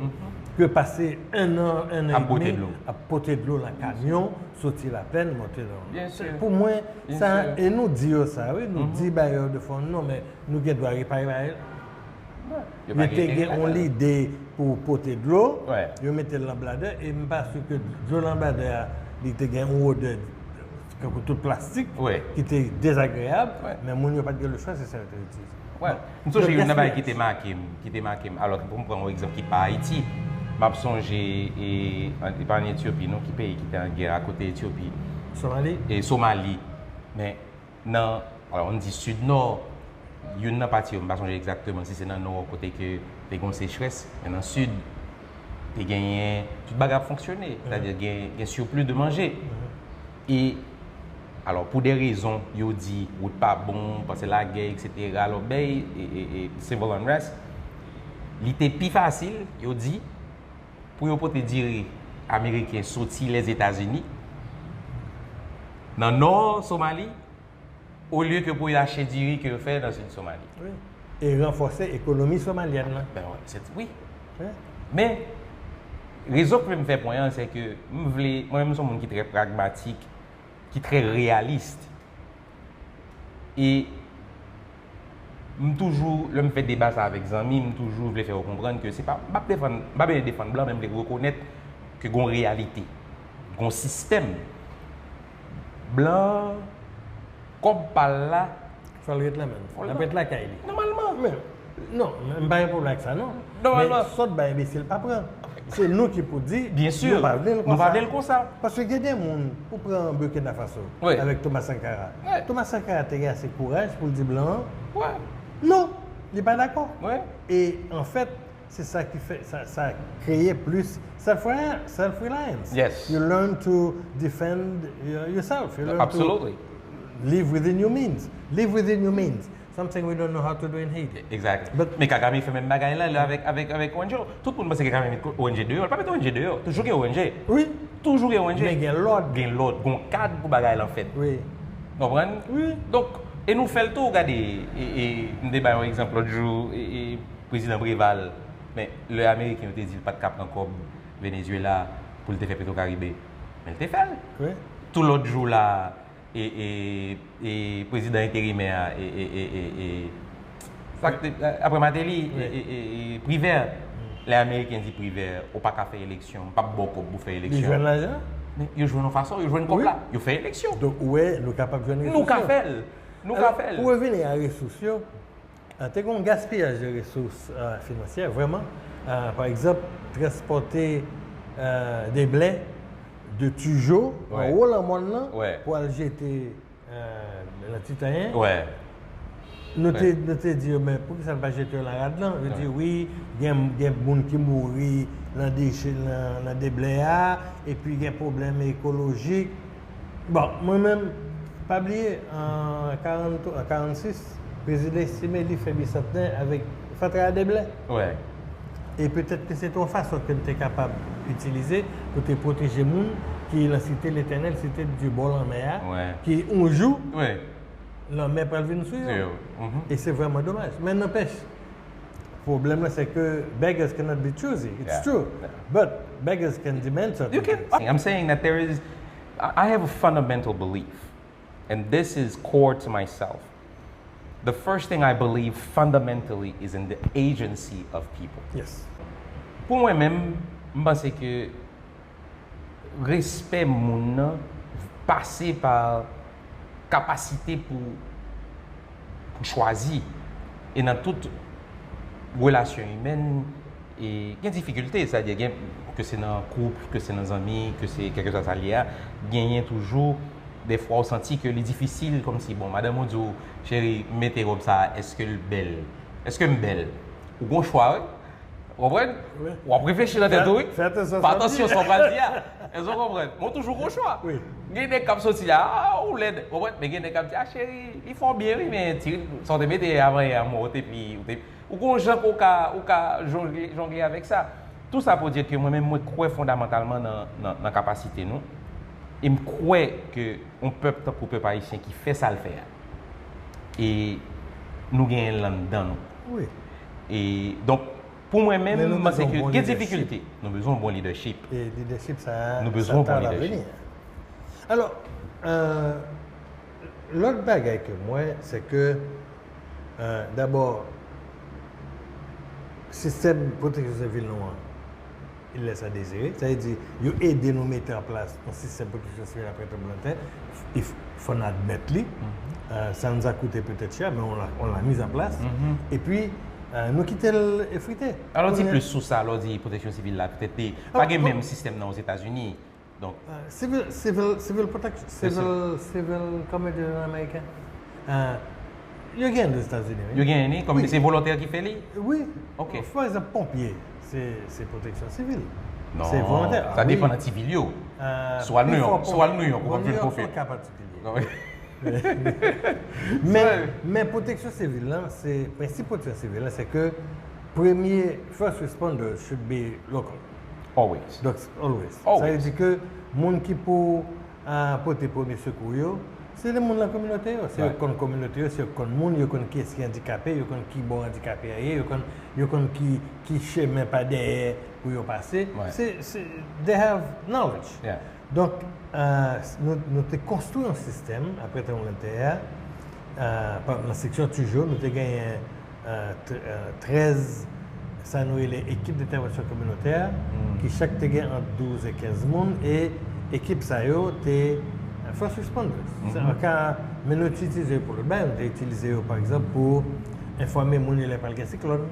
ke pase en an, en an edmi ap pote dlo nan kamyon, soti Laplèn, monte nan. Pou mwen, sa, e nou di yo sa, wi, nou di bayè de fon, non, men nou gen dwa repare bagay. Yo te gen yon lide pou pote dlo, yo mete l nan bladè, e m pa si ke dlo nan bladè a, li te gen yon odè kankou tout plastik ki te dezagreyab, men moun yo pa t gen lechwa, se sa yo te itilize. M sonje youn nan bagay ki te make m, ki te make m. Alò, pou m pran yon egzanp ki pa Ayiti, m ap sonje e, e pa ann Etyopi, non, ki peyi ki te an gè akote Etyopi? Somali. E Somali. Men nan, alò, ann di sid nò, youn nan pati yo, m pa sonje egzakteman si se nan nò kote ke te gen sechrès, men nan sid, te genyen, tout bagay ap fonksyone, sètadi gen, gen surplus de manje. E, alò, pou de rezon, yo di, wout pa bon, paske lagè, et cetera, alò, bay, e, e, e, civil unrest, li te pi fasil, yo di, pou yo pote diri ameriken soti Lèzetazini, nan nò Somali, olye ke pou yo achte diri ke yo fè nan sid Somali. Wi. E ranfòse ekonomi somalyèn nan. Ben, wi, se, wi. Men, rezon ki fè m fè pwen an, se ke m vle, mwen menm, m se yon moun ki trè pragmatik, ki trè reyalis. E m toujou, lè m fè deba sa avèk zanmi, m toujou vle fè yo konprann ke se pa, m p ap defann, m pa bezwen defann blan, men m vle rekonèt ke gon reyalite, gon sistèm. Blan, kòb pa l la, fò l ret la menm. L ap ret lakay li. Nòmalman. Men, non, men m pa gen pwoblèm ak sa, non. Nòmalman. Men sòt bay enbesil pa pran. Se nou ki pou di, nou pa vle l konsa. Paske gen de moun, ou pran Burkina Faso, avèk Thomas Sankara. Thomas Sankara te gen ase kouraj pou l di blan an, non, li pa dakò. E, anfèt, se sa ki fè, sa, sa kreye plis self-reliance. You learn to defend your- yourself. You learn to live within your means. Live within your means. Something we don't know how to do in Haiti. Exactly. But men Kagame fè menm bagay la, la avèk, avèk, avèk O N G. Tout moun panse ke Kagame met O N G deyò. Li pa met O N G deyò. Toujou gen O N G. Wi. Toujou gen O N G. Men gen lòd. Gen lòd. Gon kad pou bagay la fèt. Wi. Konprann? Wi. Donk, e nou fè l tou, gade, e, e, m te bay yon egzanp lòt jou, e, e, prezidan Preval, men lè Ameriken yo te di l pa t ka pran kòb Venezuela pou l te fè Petro Caribe, men l te fè l. Wi. Tou lòt jou la, e, e, e prezidan enterimè a, e, e, e, e, e, sa k te, apre Martelly, e, e, e, e, Privert, lè Ameriken di Privert, ou pa ka fè eleksyon, m p ap ba w kòb pou fè eleksyon. Li jwenn lajan? Men yo jwenn yon fason, yo jwenn kòb la, yo fè eleksyon. Donk, ou wè, nou kapab jwenn resousyon. Nou ka fè l. Nou ka fè l. Pou revini a resous yo, Ah, te gen yon gaspiyaj de resous, euh, finansyè, vrèman. Euh, pa egzanp, transpòte, euh, deblè de Tijo, anwo lan mòn nan, pou al jete, euh, nan Titanyen. Nou te, nou te di yo, men poukisa n pa jete yo nan rad lan? Yo di, wi, gen, gen moun ki mouri nan deche, nan, nan deblè a, epi gen pwoblèm ekolojik. Bon, mwen menm, pa bliye, an karant, an karannsis, prezidan Estimé li fè bisantnè avèk fatra a deblè. E petèt ke se te yon fason ke n te kapab itilize pou te pwoteje moun ki nan site Letènèl, site di bò lanmè a, ki yon jou, lanmè pral vin sou yo. E se vrèman domaj. Men nanpèch, pwoblèm nan, se ke beggars cannot be choosy. It's true. But beggars can demand certain things. I'm saying that there is, I I have a fundamental belief, and this is core to myself. The first thing I believe fundamentally is in the agency of people. Yes. Pou mwen menm, m panse ke respè moun nan pase pa kapasite pou, pou chwazi. E nan tout relasyon imèn, e gen difikilte, sètadi gen, ke se nan koup, ke se nan zanmi, ke se kèlkeswa sa l ye a, genyen toujou Dèfwa ou santi ke li difisil, kòmsi, bon, madanm ou di w, cheri, mete wòb sa a, èske l bèl? Èske m bèl? Ou gon chwa, wi. Ou konprann? Wi. W ap reflechi nan tèt ou, wi. Fè, fè atansyon sa w ap di a. Èske w konprann? Mwen toujou gon chwa. Wi. Gen nèg k ap soti la, a, ou lèd. Ou konprann? Men gen nèg k ap di, a, cheri, li fè w byen, wi, men ti, sa w te mete avan yè a, mòd epi ou te Ou gon jan ke w ka, ou ka jongle, jongle avèk sa. Tou sa pou di ke mwen menm, mwen kwè fondamantalman nan, nan, nan kapasite nou. E m kwè ke yon pèp tankou pèp ayisyen ki fè sa l fè a, e nou genyen l anndan nou. Wi. E donk, pou mwen menm, m panse ke gen difikilte. Nou bezwen yon bon leadership. E leadership sa, nou bezwen yon bon leadership. Alò, euh, lòt bagay ke m wè, se ke, euh, dabò, sistèm pwoteksyon sivil nou an, il lès a dezire. Sa vle di, yo ede nou mete an plas yon sistèm pwoteksyon sivil apre tranblemanntè. Il f-, fò n admèt li. Euh, ça nous a coûté peut-être cher, mais on l'a, on l'a mis en place. Epi, euh, nou kite l efrite. Alò, di plis sou sa, lè w di pwoteksyon sivil la, petèt li pa gen menm sistèm nan Ozetazini. Donk, euh, civil, civil, civil protection, civil, civil, kòman yo di l an ameriken? Euh, yo genyen l Ozetazini, wi. Yo genyen li, kòm se volontè ki fè li? Wi. Ok. Pa egzanp, ponpye, se, se pwoteksyon sivil. Non, se volontè. Sa depann nan ti vil yo. Si w al New York, si w al New York, ou p ap jwenn ponpye. New York se yon ka patikilye. Men, men pwoteksyon sivil lan, se, prensip pwoteksyon sivil lan, se ke premye, first responders should be local. Always. Donk, always. Sa vle di ke moun ki pou, ah, pote premye sekou yo, se de moun nan kominote yo. Se yo k konn kominote yo, se yo k konn moun, yo konn kiyès ki andikape, yo konn ki bò andikape a ye, yo konn, yo konn ki, ki chemen pa dèyè pou yo pase. Se, se, they have knowledge. Donk, euh, nou, nou te konstwi yon sistèm apre tranblemanntè a, euh, pa, nan seksyon Tijo, nou te genyen, euh, t-, euh, trèz, sa nou rele ekip dentèvansyon kominotè, ki chak te gen ant douz e kenz moun, e ekip sa yo te, euh, first responders. Se an ka, men nou te itilize yo pou lòt bagay, nou te itilize yo, pa egzanp, pou enfòme moun yo lè pral gen siklòn,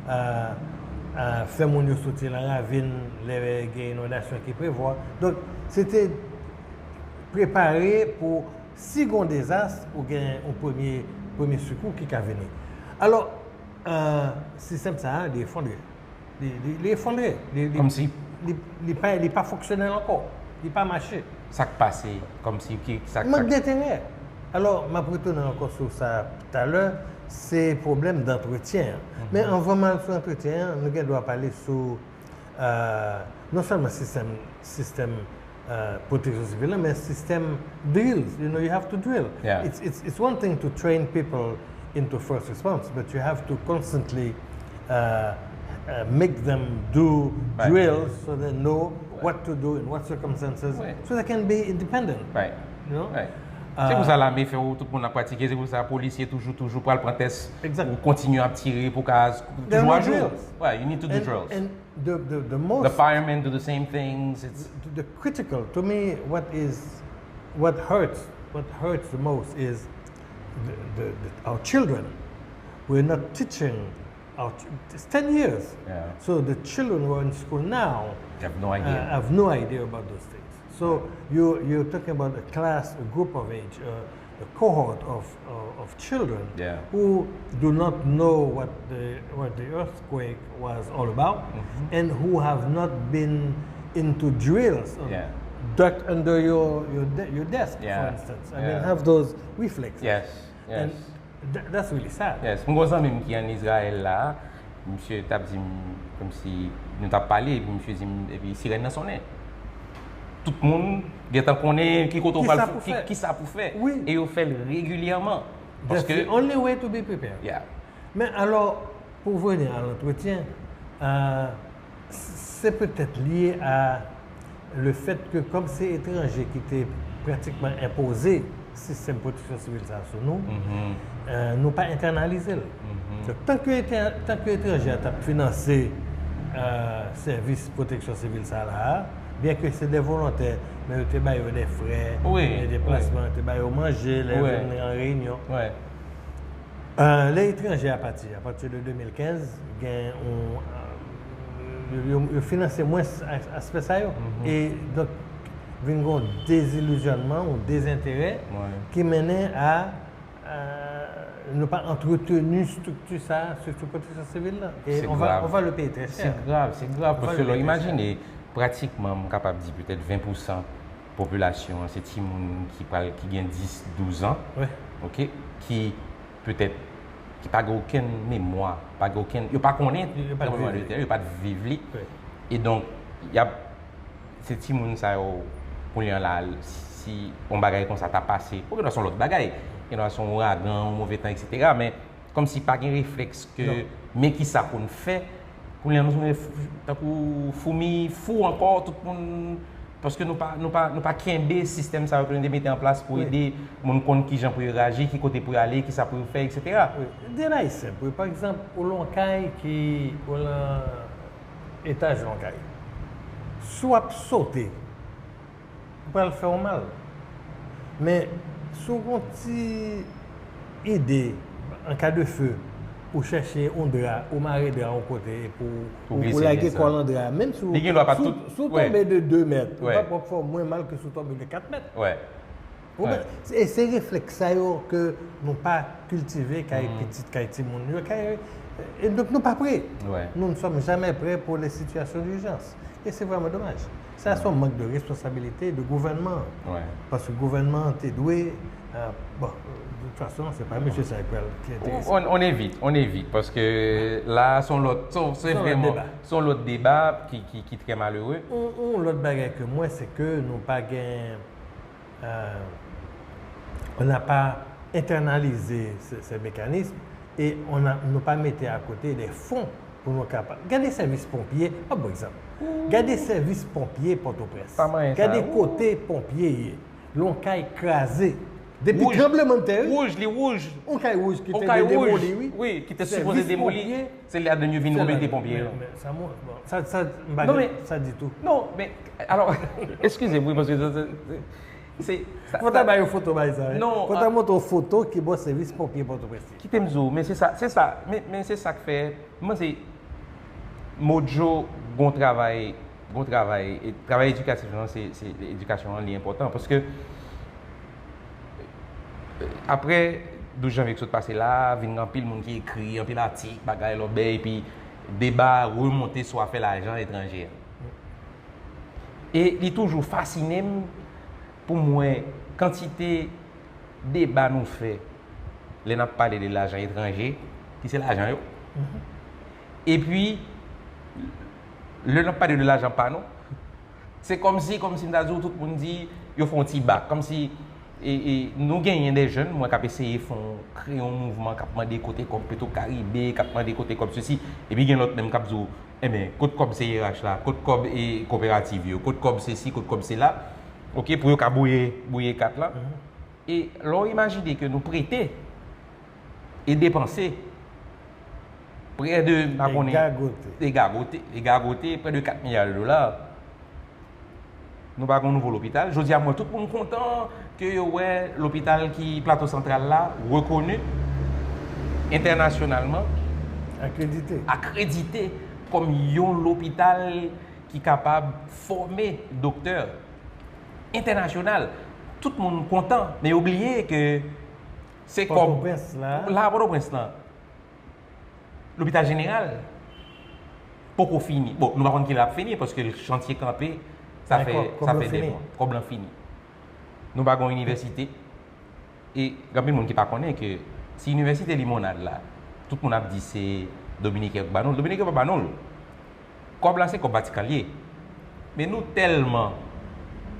euh, euh, fè moun yo soti nan ravin lè gen inondasyon ki prevwa. Donk, se te prepare pou si gon dezas, ou gen yon premye, premye sekou ki ka vini. Alò, euh, sistèm sa a, li efondre. Li, li, li efondre. Li, li, li, li pa, li pa fonksyonèl ankò. Li pa mache. Sa k pase? Kòmsi ki, sa, mank denterè. Alò, m ap retounen ankò sou sa talè, se pwoblèm dantretyen an. Men anvan m al sou antretyen an, nou gen dwa pale sou, euh, non sèlman sistèm, sistèm, euh, pwoteksyon sivil la, men sistèm drills. You know, you have to drill. It's, it's, it's one thing to train people into first response, but you have to constantly, uh, uh, make them do drills so they know what to do in what circumstances, so they can be independent. You know? Se pou sa lame fè w, tout moun ap pratike, se pou sa polisye toujou, toujou pral pran tès pou kontinye ap tire, pou ka toujou ajou. You need to do drills. The, the, the most, the firemen do the same things. It's the, the critical, to me, what is, what hurts, what hurts the most is the, the, the, our children. We're not teaching our ch-, it's ten years. So the children who are in school now have no idea, uh, have no idea about those things. So you, you're talking about a class, a group of age, uh, a cohort of, uh, of children who do not know what the, what the earthquake was all about and who have not been into drills, uh, duck under your, your, de-, your desk, for instance. I mean, have those reflexes. And th-, that's really sad. Yes. M gon zanmi m ki ann Izrayèl la, misye t ap di m, kòmsi nou t ap pale, epi misye di m, epi sirèn nan sonnen. Tout moun gentan konnen ki kote w pral, ki, ki sa pou fè. E yo fè l regilyèman. That's the only way to be prepared. Men alò, pou vini a lantretyen, euh, se petèt lye a le fait que, kòm se etranje ki te pratikman enpoze sistèm pwoteksyon sivil sa a sou nou, euh, nou pa entènalize l. Donk, tanke etranje a t ap finanse, euh, sèvis pwoteksyon sivil sa la a, byen ke se de volontè, men yo te ba yo de frè de deplasman, yo te ba yo manje lè yo vin nan reyinyon. Euh, lè etranje a pati, apati de de mil kenz, gen yon, euh, yo, yo, yo finanse mwens as-, aspè sa yo. E donk, vin gen yon dezilyzyònman, yon dezenterè ki mennen a, a nou pa antreteni estrikti sa a, estrikti pwoteksyon sivil la. E on va, on va le payer très cher. Se grav, se grav. Paske lè w imajine, pratikman, m kapab di petèt ven pousan popilasyon an, se timoun ki pral, ki gen dis, douz an, oke, ki petèt, ki pa gen okenn memwa, pa gen okenn, yo pa konnen tranblemanntè, yo pa t viv li. E donk, y ap, se timoun sa yo, kounye a la, si yon bagay konsa ta pase, oubyen se yon lòt bagay, gen dwa se yon ouragan, yon move tan, etsetera, men kòmsi pa gen reflèks ke, men kisa pou n fè, kounye a nou tounen tankou foumi fou ankò, tout moun, paske nou pa, nou pa, nou pa kenbe sistèm sa yo ke nou te mete an plas pou ede moun konn kijan pou yo reyaji, ki kote pou yo ale, kisa pou yo fè, etsetera. Wi. De bagay senp, wi. Pa egzanp, ou lan kay ki, ou lan etaj lan kay. Si w ap sote, ou pral fè w mal. Men, si w gon ti ide, an ka de fe, ou chèche yon dra, ou mare dra yon kote, epi ou, ou lage kò w lan dra. Menm si w, si w tonbe de de mèt, ou pa pral fè w mwen mal ke si w tonbe de kat mèt. Ou konprann? E se reflèks sa yo ke nou pa kiltive kay pitit, kay timoun yo, kay, e donk nou pa pre. Nous ne sommes jamais prêts pour les situations d'urgence. E se vrèman domaj. Sa se yon mank de responsabilite de gouvènman. Paske gouvènman te dwe, bon, de toute façon, se pa mesye sa ki pral ki enterese. On, on evite, on evite, paske la, se yon lòt, se vrèman, se yon lòt deba ki, ki, ki trè malere. Yon, yon lòt bagay ke mwen, se ke nou pa gen, euh, on n'a pas internalisé ces, ces mécanismes et on a, nou pa mete akote de fon pou nou kapab. Gade sèvis ponpye, pa bon egzanp. Gade sèvis ponpye Pòtoprens. Gade kote ponpye ye. Yon kay kraze. Depi tranblemanntè, wi. Wouj, li wouj. Yon kay wouj ki te dwe demoli, wi. Wi, ki te sipoze demoli. Se ladan yo vin remete ponpye yo. Men sa, bon, sa, sa, m pa gen sa ditou. Non, men, alò, eskize m, wi, paske se, se, se, Fò ta ba yo foto bay sa, wi. Fò ta montre yon foto ki bò sèvis ponpye Pòtoprens. Kite m di w, men se sa, se sa, men, men se sa k fè, mwen se Modjo gon travay, gon travay, e travay edikatif lan, se, se edikasyon an, li enpòtan, paske, e, apre douz janvye ki sot pase la, vin gen anpil moun ki ekri, anpil atik, bagay, lòbèy, epi deba remonte sou afè lajan etranje a. E li toujou fasine m pou m wè kantite deba nou fè lè n ap pale de lajan etranje, ki se lajan yo. Epi, lè n ap pale de lajan pa nou, se kòmsi, kòmsi m ta di w, tout moun di, yo fè yon ti bak. Kòmsi, e, e, nou genyen de jèn, mwen, k ap eseye fè yon, kreye yon mouvman, k ap mande kote kòb Petwokaribe, k ap mande kote kòb sesi. Epi gen lòt menm k ap di w, enben, kot kòb C R H la, kot kòb, e, koperativ yo, kot kòb sesi, kot kòb sela, oke, pou yo ka bwouye, bwouye kat la. E lè w imajine ke nou prete e depanse prè de, m pa konnen, e gagote, e gagote, e gagote, prè de kat milya de dola, nou pa gen nouvo lopital. Jodi a, m wè tout moun kontan ke yo wè lopital ki Plato Santral la rekoni entènasyonalman, akredite, akredite kòm yon lopital ki kapab fòme doktè entènasyonal. Tout moun kontan, men yo bliye ke se kòb la, Pòtoprens lan. Lopital jeneral poko fini. Bon, nou pa konn kilè l ap fini, paske chantye kanpe, sa fè, sa fè de mwa. Kòb lan fini. Nou pa gen yon inivèsite. E gen anpil moun ki pa konnen ke ti inivèsite Limonad la, tout moun ap di se Dominiken k ba nou l. Dominiken pa ba nou l. Kòb la se kòb Vatikan l ye. Men nou tèlman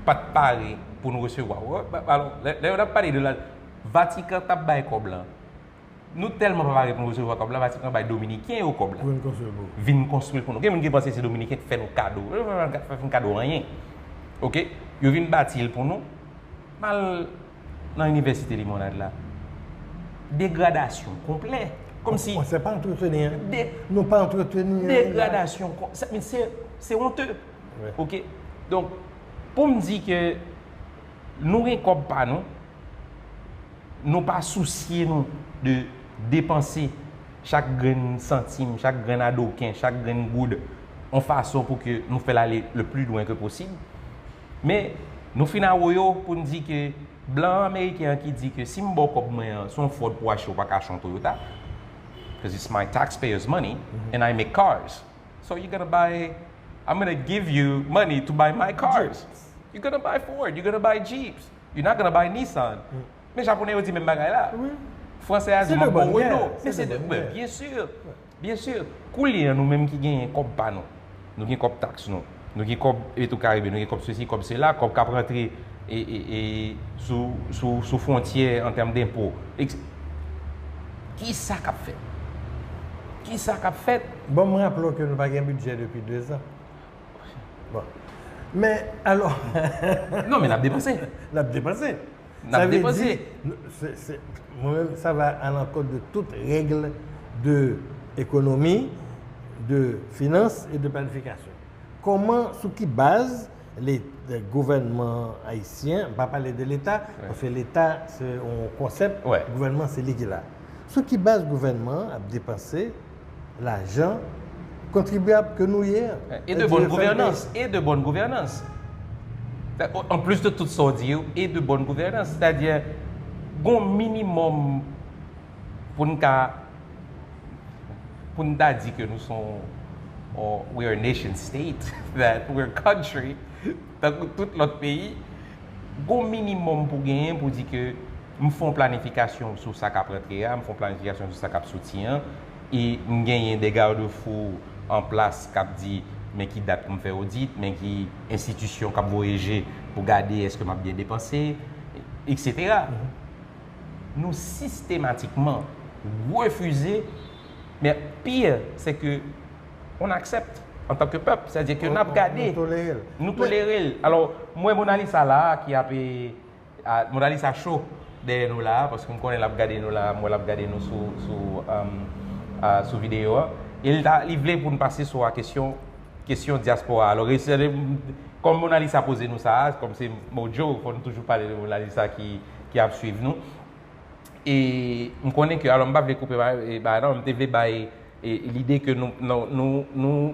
pa t pare pou nou resevwa. Alò, lè, lè yo t ap pale de la, Vatikan t ap bay kòb la. Nou tèlman pa pare pou nou resevwa kòb la, Vatikan bay Dominiken yo kòb la. Vin konstwi l pou nou. Gen moun ki panse se Dominiken k fè nou kado. Yo pa fè n kado anyen. Oke? Yo vin bati l pou nou. M al nan inivèsite Limonad la. Degradasyon konplè. Kòmsi. On, on sè pa antreteni, hein. Nou pa antreteni, hein. Degradasyon. Se, se onte. Oke? Donk, pou m di ke nou gen kòb pa nou, nou pa sousye nou de depanse chak grenn santim, chak grenn adoken, chak grenn goud, yon fason pou ke nou fè l ale le plus loin que possible. Men, Nou fin awoyo pou n di ke blan ameriken an ki di ke si m ba w kòb mwen an, se yon fòd pou w achte, ou pa ka achte yon Toyota, because it's my taxpayers' money and I make cars. So you're gonna buy, I'm gonna give you money to buy my cars. You're gonna buy Ford, you're gonna buy Jeeps. You're not gonna buy Nissan. Men japonè yo di menm bagay la. Franse a di m ap ba w Renault. Men se de, byen si. Byen si. Koulye a nou menm ki genyen kòb pa nou. Nou gen kòb taks nou. Nou gen kòb Petro Caribe, nou gen kòb sesi, kòb sela, kòb k ap rantre e, e, e, sou, sou, sou fwontyè an tèm denpo. Kisa k ap fèt? Kisa k ap fèt? Bon, m raple w ke nou pa gen bidjè depi dezan. Bon. Men, alò. Non, men n ap depanse. N ap depanse. N ap depanse. Mwen menm, sa va à l'encontre de toute règle de économie, de finance et de planification. Kòman, sou ki baz le, le gouvènman ayisyen, m pa pale de Leta, paske Leta se yon konsèp, gouvènman se li ki la. Sou ki baz gouvènman an ap depanse lajan kontribyab ke nou ye an. E de bòn gouvènans, e de bòn gouvènans. An plis de tout sa w di yo, e de bòn gouvènans. Sètadi, gon minimòm pou n ka, pou n ta di ke nou se yon, we are a nation state, that we are a country, tankou tout lòt peyi, gon minimòm pou genyen pou di ke m fè yon planifikasyon sou sa k ap rantre a, m fè yon planifikasyon sou sa k ap soti an, e m genyen de gadefou an plas k ap di, men ki dat pou m fè odit, men ki enstitisyon k ap voye je pou gade èske m ap byen depanse, etsetera. Nou sistematikman refize, men pire, se ke on aksepte antanke pèp, sètadi ke n ap gade, nou tolere l. Alò, m wè Mona Lisa la a ki ap, e, a, Mona Lisa cho dèyè nou la a, paske m konnen l ap gade nou la a, m wè l ap gade nou sou, sou, um, a, sou videyo a. E li ta, li vle pou n pase sou a kesyon, kesyon dyaspora. Alò, kòm Mona Lisa poze nou sa a, kòm se Mojo, fò n toujou pale de Mona Lisa ki, ki ap swiv nou. E m konnen ke, alò, m pa vle koupe ba-, e, ba-, non, m te vle bay, e, lide ke nou, nou, nou, nou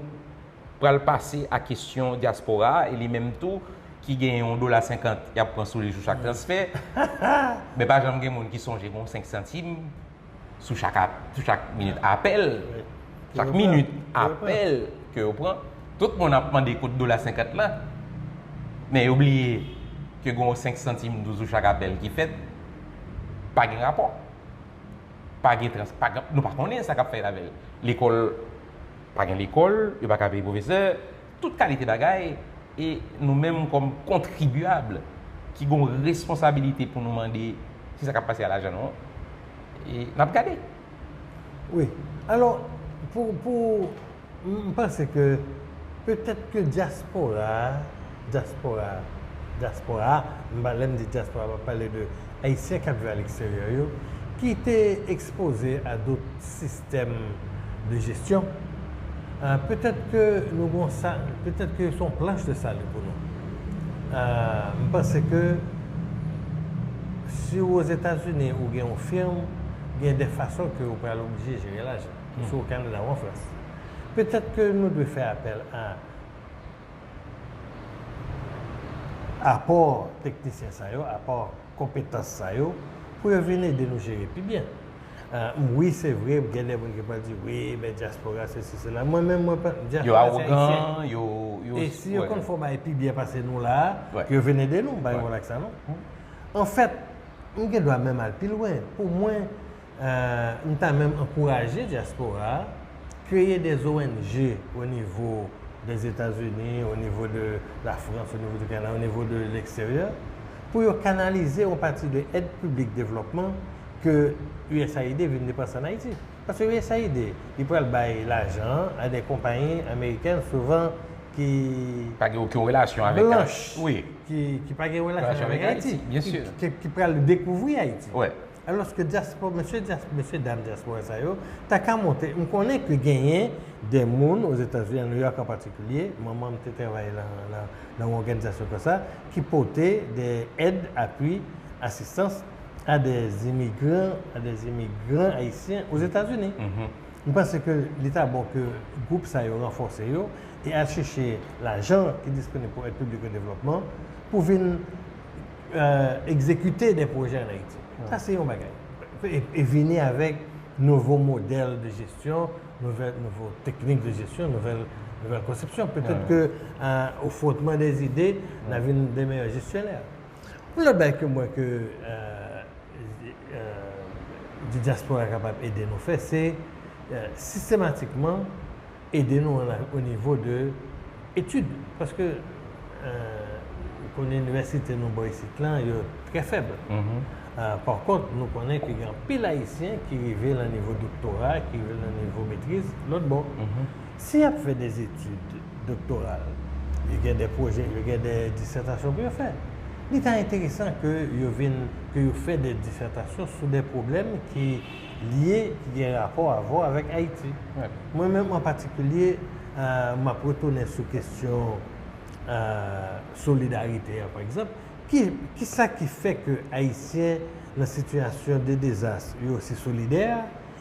pral pase a kesyon dyaspora a, e li menm tou, ki gen yon dola senkant y ap pran sou li sou chak transfè. Men pa janm gen moun ki sonje gen yon senk santim sou chak ap-, sou chak minit apèl. Chak minit apèl ke yo pran, tout moun ap mande kot dola senkant lan. Men yo bliye ke gen yon senk santim tou sou chak apèl ki fèt. Pa gen rapò. Pa gen trans-, pa gen, nou pa konnen sa k ap fèt avè l. Lekòl, pa gen lekòl, yo pa ka peye pwofesè, tout kalite bagay, e nou menm kòm kontribyab ki gen yon responsabilite pou nou mande si sa k ap pase a lajan nou an, e n ap gade. Wi. Alò, pou, pou, m, m panse ke petèt ke dyaspora, dyaspora, dyaspora, m pa, lè m di dyaspora, m ap pale de Ayisyen k ap viv aleksteryè yo, ki te ekspoze a dot sistèm de jesyon, a, petèt ke nou gon sa, petèt ke se yon planch de sali pou nou. A, m panse ke si w Ozetazini ou gen yon firm, gen de fason ke ou pral oblije jere lajan. Si w Kanada ou an Frans. Petèt ke nou dwe fè apèl a apò teknisyen sa yo, apò konpetans sa yo, pou yo vin ede nou jere pi byen. A, wi, se vre, gen de moun ki pral di, wi, men dyaspora, sesi, sela. Mwen menm, mwen pa, dyaspora se ayisyen. Yo awogan, yo, yo, e si yo konn fè yon bagay pi byen pase nou la a, ke yo vin ede nou, m pa gen pwoblèm ak sa, non. Anfèt, m gen dwa menm al pi lwen. Pou mwen, e, m ta menm ankouraje dyaspora a, kreye de O N G o nivo Dèzetazini, o nivo de Lafrans, o nivo de Kanada, o nivo de leksteryè, pou yo kanalize yon pati de èd piblik devlòpman ke U S A I D vin depanse ann Ayiti. Paske U S A I D, li pral bay lajan an a de konpayi amerikèn, souvan ki pa gen okenn relasyon avèk, blanch, wi, ki, ki pa gen relasyon avèk Ayiti, ki, ki, ki pral dekouvri Ayiti. Alòske dyaspora, mesye dyas-, mesye dam dyaspora sa yo, ta ka monte. M konnen ke genyen de moun Ozetazini, an New York an patikilye, manman m te travay nan, nan, nan yon òganizasyon konsa, ki pote de èd, apui, asistans a de imigran, a de imigran ayisyen Ozetazini. M panse ke li ta bon ke gwoup sa yo ranfòse yo e al chèche lajan ki disponib pou èd piblik o devlòpman pou vin euh, egzekite de pwojè an Ayiti. Sa se yon bagay. E, e vini avèk nouvo modèl de jesyon, nouvel, nouvo teknik de jesyon, nouvel, nouvel konsepsyon. Petèt ke euh, au frottement des idées, n a vin de meyè jesyonè. Yon lòt bagay ke mwen ke euh, euh, di dyaspora kapab ede nou fè, se euh, sistematikman ede nou o nivo de etid. Paske euh, konnen inivèsite nou bò isit lan, yo trè fèb. Euh, pa kont, nou konnen ke gen anpil Ayisyen ki rive nan nivo doktora, ki rive nan nivo metriz, lòt bò. Si y ap fè de etid doktoral, yo gen de pwojè, yo gen de disètasyon pou yo fè. Li ta enteresan ke yo vin, ke yo fè de disètasyon sou de pwoblèm ki lye, ki gen rapò avè w avèk Ayiti. Mwen menm an patikilye, euh, m ap retounen sou kesyon euh, solidarite a, pa egzanp. Ki, ki sa ki fè ke Ayisyen nan sitiyasyon de dezas, yo osi solidè,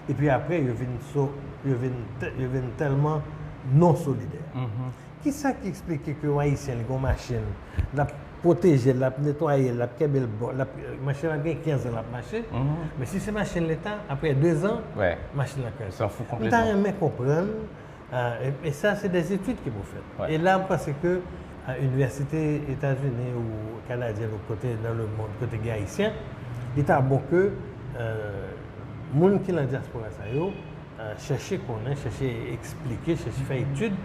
epi apre, yo vin, so, yo vin, yo vin tèlman non solidè? Ki sa ki eksplike ke yon Ayisyen, li gen yon machin, l ap pwoteje l, l ap netwaye l, l ap kenbe l bon, l ap, machin nan gen kenz an l ap mache, men si se machin leta, apre de zan, machin nan kraze. M ta renmen konprann, euh, e, e sa, se de etid ki pou fèt. E la, m panse ke euh, inivèsite Etazini ou kanadyen, lòt kote nan lemonn, kote gen Ayisyen, li ta bon ke euh, moun ki nan dyaspora sa yo euh, chèche konnen, chèche eksplike, chèche fè etid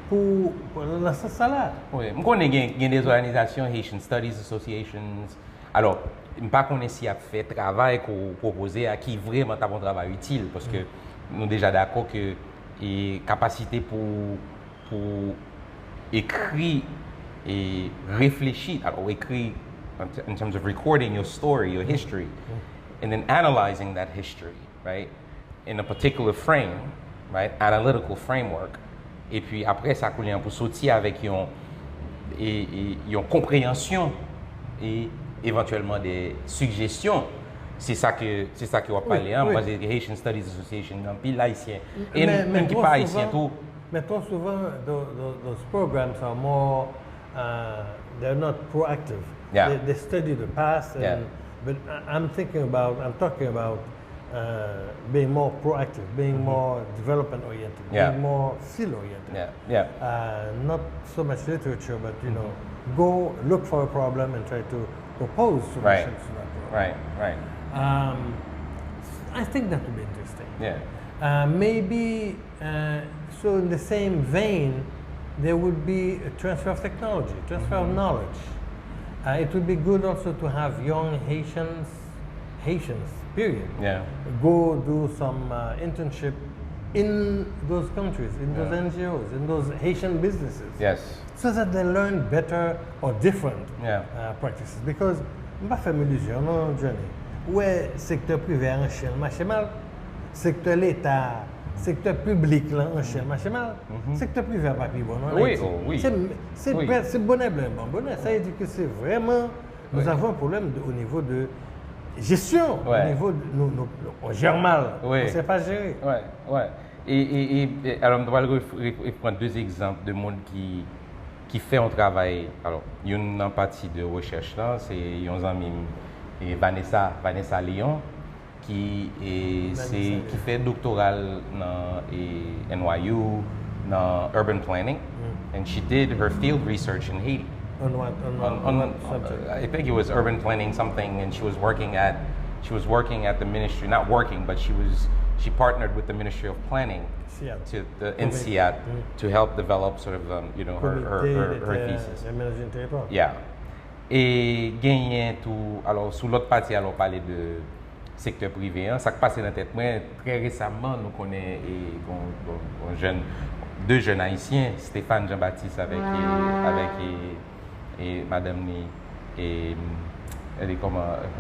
pou, pou nan sans sa la. Wi, m konnen gen, gen de òganizasyon, Haitian Studies Associations. Alò, m pa konnen si y ap fè travay ke w pwopoze a, ki vrèman t ap yon travay itil, paske nou deja dakò ke e kapasite pou, pou ekri e reflechi, alò, ekri in terms of recording your story, your history, and then analyzing that history, right? In a particular frame, right? Analytical framework. Epi apre sa, kounye a pou soti avèk yon, e, e, yon konpreyansyon e evantyèlman de sijesyon. Se sa ke, se sa ke w ap pale a. M panse ke Haitian Studies Association, anpil Ayisyen, e menm ki pa Ayisyen tou. Men twò souvan, those programs are more, uh, they're not proactive. They, they study the past, and, but I- I'm thinking about, I'm talking about uh, being more proactive, being more development oriented, being more field oriented. Yeah, yeah. Uh, not so much literature, but you know, go look for a problem and try to propose solutions to that problem. Right, right. Um, I think that would be interesting. Yeah. Uh, maybe, uh, so in the same vein, there would be a transfer of technology, transfer of knowledge. Uh, it would be good also to have young Haitians, Haitians, period, go do some uh, internship in those countries, in those N G Os, in those Haitian businesses. Yes. So that they learn better or different uh, practices. Because m pa fè m ilizyon non, Johnny. Ou wè sektè prive a an Chyen l mache mal, sektè leta, sektè piblik lan an Chyen l mache mal. Sektè prive a pa pi bon non an Ayiti. Se, se, se bonè blan ban bonè. Sa vle di ke se vrèman, nous avons un problème de, au niveau de gestion, au niveau de, nou, nou, nou, on gère mal, on sait pas gérer. E, e, e, e alò, m ta pral ref- ref- ref- pran de egzanp de moun ki, ki fè yon travay. Alò, youn nan pati de rechèch lan, se yon zanmi m, e, Vanessa, Vanessa Léon, ki, e, se, ki fè doktora l nan, e, N Y U, nan urban planning. And she did her field research in Haiti. On what, on what, on what subject? I think it was urban planning something, and she was working at, she was working at the ministry, not working, but she was, she partnered with the Ministry of Planning to the N C A T to help develop sort of, um, you know, her, her, her, her thesis. Yeah. E genyen tou, alò, sou lòt pati, alò, pale de sektè prive an. Sa k pase nan tèt mwen, trè resaman, nou konnen, e, gon, gon, gon jèn, de jèn ayisyen, Stéphane Jean-Baptiste avèk, e, avèk, e, e madanm li, e, e kòman,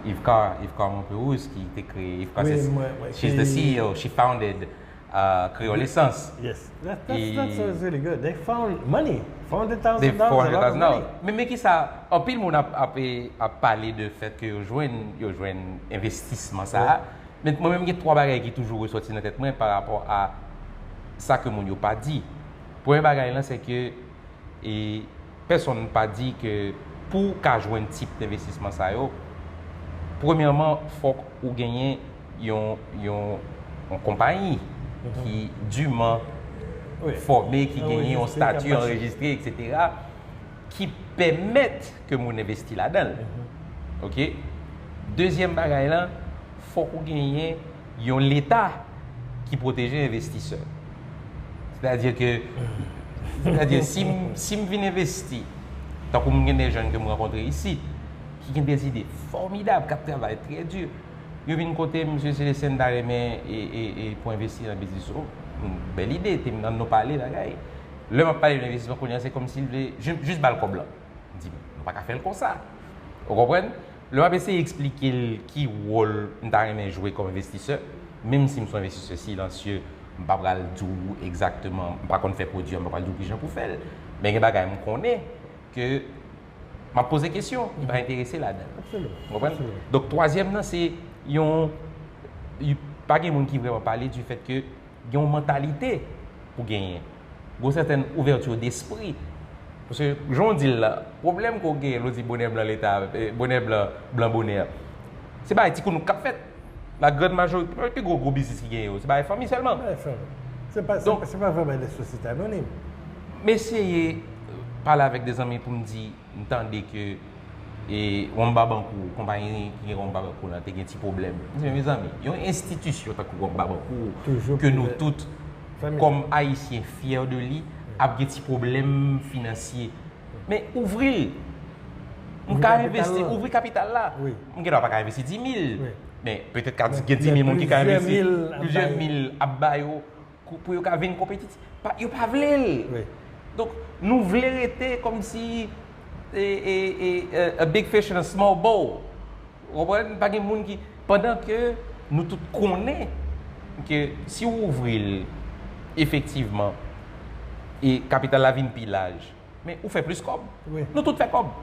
Yvecar, Yvecar Montperouse, ki te kreye, Yvecar, she's the C E O, she founded uh, Creole Essence. Yes. That, that's, that's really good. They found money. Four hundred thousand dollars, a lot of money. Men, men ki sa, anpil moun ap, ap, ap pale de fèt ke yo jwenn, yo jwenn envestisman sa a. Men mwen menm gen twa bagay ki toujou resòti nan tèt mwen pa rapò a sa ke moun yo pa di. Premye bagay lan, se ke e Pèsonn pa di ke pou w ka jwenn tip envestisman sa yo, premyèman, fòk ou genyen yon, yon, yon konpayi ki diman fòme, ki genyen yon stati anrejistre, et cetera, ki pèmèt ke moun envesti ladan l. Oke? Dezyèm bagay la, fòk ou genyen yon Leta ki pwoteje envestisè. Sètadi ke, sètadi, si m, si m vin envesti, tankou m gen de jèn ke m rankontre isit, ki gen de ide fòmidab, k ap travay trè di, yo vin kote m, "Mesye Celestin, m ta renmen e, e, e pou envesti nan biznis ou." Bèl ide, te m nan nou pale bagay. Lè m ap pale de envestisman, kounye a, se kòmsi l vle jis, jis ba l kòb la. M di, "Nou pa ka fè l konsa." Ou konprann? Lè m ap eseye eksplike l ki wòl m ta renmen jwe kòm envestisè, menm si m se yon envestisè silansye, m pa pral di w egzakteman, m pa konn fè pwodui a, m pa pral di w kijan pou fè l. Men gen bagay m konnen ke m ap poze kesyon, li pa enterese ladan l. Ou konprann? Donk, twazyèm nan, se yon, y-, pa gen moun ki vrèman pale du fait que gen yon mantalite pou genyen. Gen yon sètèn ouvèti despri. Paske, jan w di l la, pwoblèm ke w genyen, lè w di bonè blan leta, eh, bonè blan, blan bonè. Se bagay tikoun k ap fèt. La grande majorité, pi gwo, gwo biznis ki genyen yo, se bagay fanmi sèlman. Bagay fanmi. Se pa, se pa, se pa vrèman de sosyete anonim. M eseye pale avèk de zanmi pou m di, m tande ke, e, Wamba Bancourt, konpayi ki gen Wamba Bancourt lan, te gen ti pwoblèm. M di, "Men, mezanmi, yon enstitisyon tankou Wamba Bancourt, ke nou tout, kòm Ayisyen, fyè de li, ap gen ti pwoblèm finansye. Men ouvri l. M ka envesti, ouvri kapital la. M gen dwa pa ka envesti di mil. Men petèt ka gen di mil moun ki ka envesti, plizyè mil ap ba yo pou, pou yo ka vin konpetitif. Pa, yo pa vle l. Donk, nou vle rete kòmsi, e, e, e, e, a big fish in a small bowl. Ou konprann? Pa gen moun ki, pandan ke nou tout konnen ke si w ouvri l efektivman, e kapital la vin pi laj, men ou fè plis kòb. Nou tout fè kòb.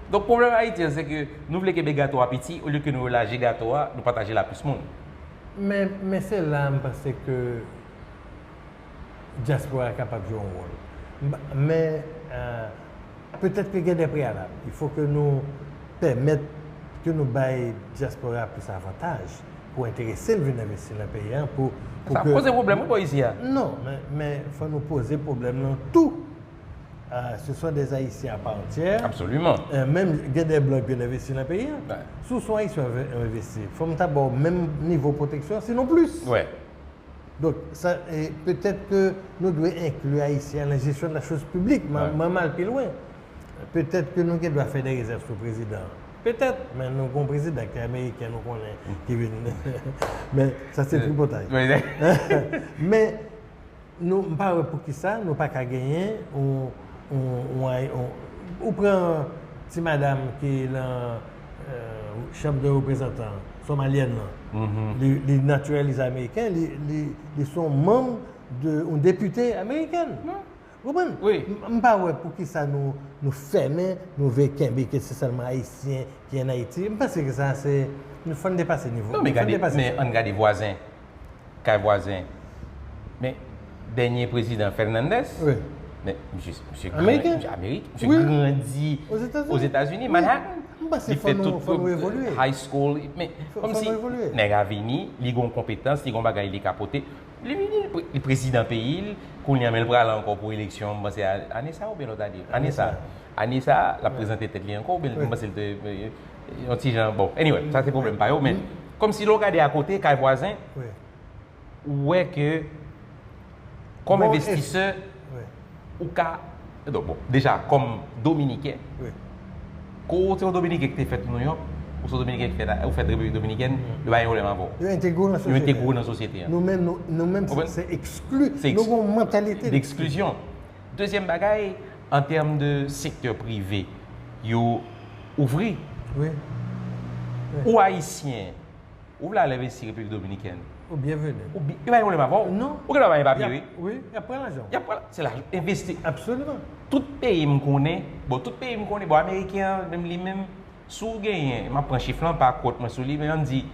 Donk, pwoblèm Ayiti an, se ke nou vle kenbe gato a piti, olye ke nou elaji gato a, nou pataje l a plis moun. Men, men se la m panse ke dyaspora kapab jwe yon wòl. M pa, men, euh, petèt ke gen de preyalab. Il faut que nou pèmèt ke nou bay dyaspora plis avantaj pou enterese l vin envesti nan peyi a, pou, pou ke... Sa poze pwoblèm wi bò isi a. Non, men, men fò nou poze pwoblèm nan tou. Euh, ce sont des Haïtiens à part entière. Absolument. Euh, menm gen de blan ki vin envesti nan peyi a. Si w se yon Ayisyen w envesti, fò m ta ba w menm nivo pwoteksyon, sinon plis. Donk, sa, e, petèt ke nou dwe enkli Ayisyen an nan jesyon de la choz piblik. Mwen, mwen m al pi lwen. Petèt ke nou gen dwa fè de rezèv sou prezidan an. Petèt, men nou gen yon prezidan ki ameriken, nou konnen, ki vin. Men, sa se tripotay. Men, nou, m pa wè poukisa nou pa ka genyen yon, yon, yon, yon, ou pran ti madanm ki nan, euh, Chanm de Reprezantan, somalyèn nan. Li, li natiralize ameriken, li, li, li se yon manm de, yon depite amerikèn. Ou konprann? M, m pa wè poukisa nou, nou fèmen, nou vle kenbe ke se sèlman Ayisyen ki ann Ayiti. M panse ke sa se, nou fò n depase nivo. Non, men gade, men ann gade vwazen, kay vwazen. Men dènye prezidan Fernandez, men misye, misye gran, misye Amerik, misye grandi Ozetazini, Manhattan. Li fè tout, tout high school, men kòmsi nèg a vini, li gen yon konpetans, li gen yon bagay li ka pote. Li vini, li pre-, li prezidan peyi l, kounye a, men l prale ankò pou eleksyon, m panse a, ane sa oubyen lòt ane? Ane sa. Ane sa, l ap prezante tèt li ankò, oubyen m panse l te, yon ti jan, bon, anyway, sa se pwoblèm pa yo, men kòmsi lè w gade akote, kay vwazen, ou wè ke, kòm envestisè, ou ka, donk, bon, deja, kòm Dominiken, ke w se yon Dominiken ki te fèt New York, ou se yon Dominiken ki fèt, ou fèt Repiblik Dominikèn, yo pa gen pwoblèm avè w. Yo entegre w nan sosyete a. Yo entegre w nan sosyete a. Nou menm, nou, nou menm, se, se ekskli. Nou gen yon mantalite d'eksklizyon. Dezyèm bagay, an tèm de sektè prive, yo ouvri. Ou Ayisyen, ou vle al envesti Repiblik Dominikèn. Ou byenveni. Ou bi-, yo pa gen pwoblèm avè w. Non. Ou gen dwa pa gen papye, wi. Wi, y ap pran lajan w. Y ap pran, se lajan, envesti. Absoliman. Tout peyi m konnen, bon, tout peyi m konnen, bon, ameriken an, menm li menm, si w genyen, m ap pran chif lan, pa quote mwen sou li, men ann di,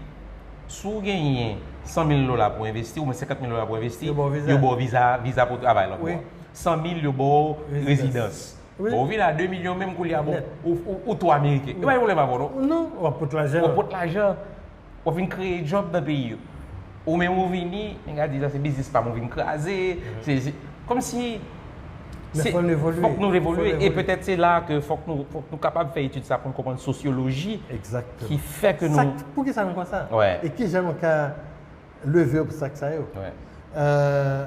si w genyen san mil dola pou envesti, oubyen senkant mil dola pou envesti, yo ba w viza, viza pou travay lòt bò. San mil, yo ba w rezidans. Bon, ou vin a de milyon menm koulye a, bon, ou, ou, ou tou ameriken. Yo pa gen pwoblèm avè w, non. Non, w ap pot lajan. Ou pot lajan. W ap vin kreye djòb nan peyi yo. Ou menm ou vini, nèg a di sa se biznis pa m ou vin kraze. Se, se, kòmsi Men fò n evolye. Fòk nou evolye. E petèt se la ke fòk nou, fòk nou kapab fè etid sa pou n konprann sosyoloji ki fè ke nou. Poukisa nou konsa? Wè. E kijan nou ka leve obstak sa yo? Wè. Euh,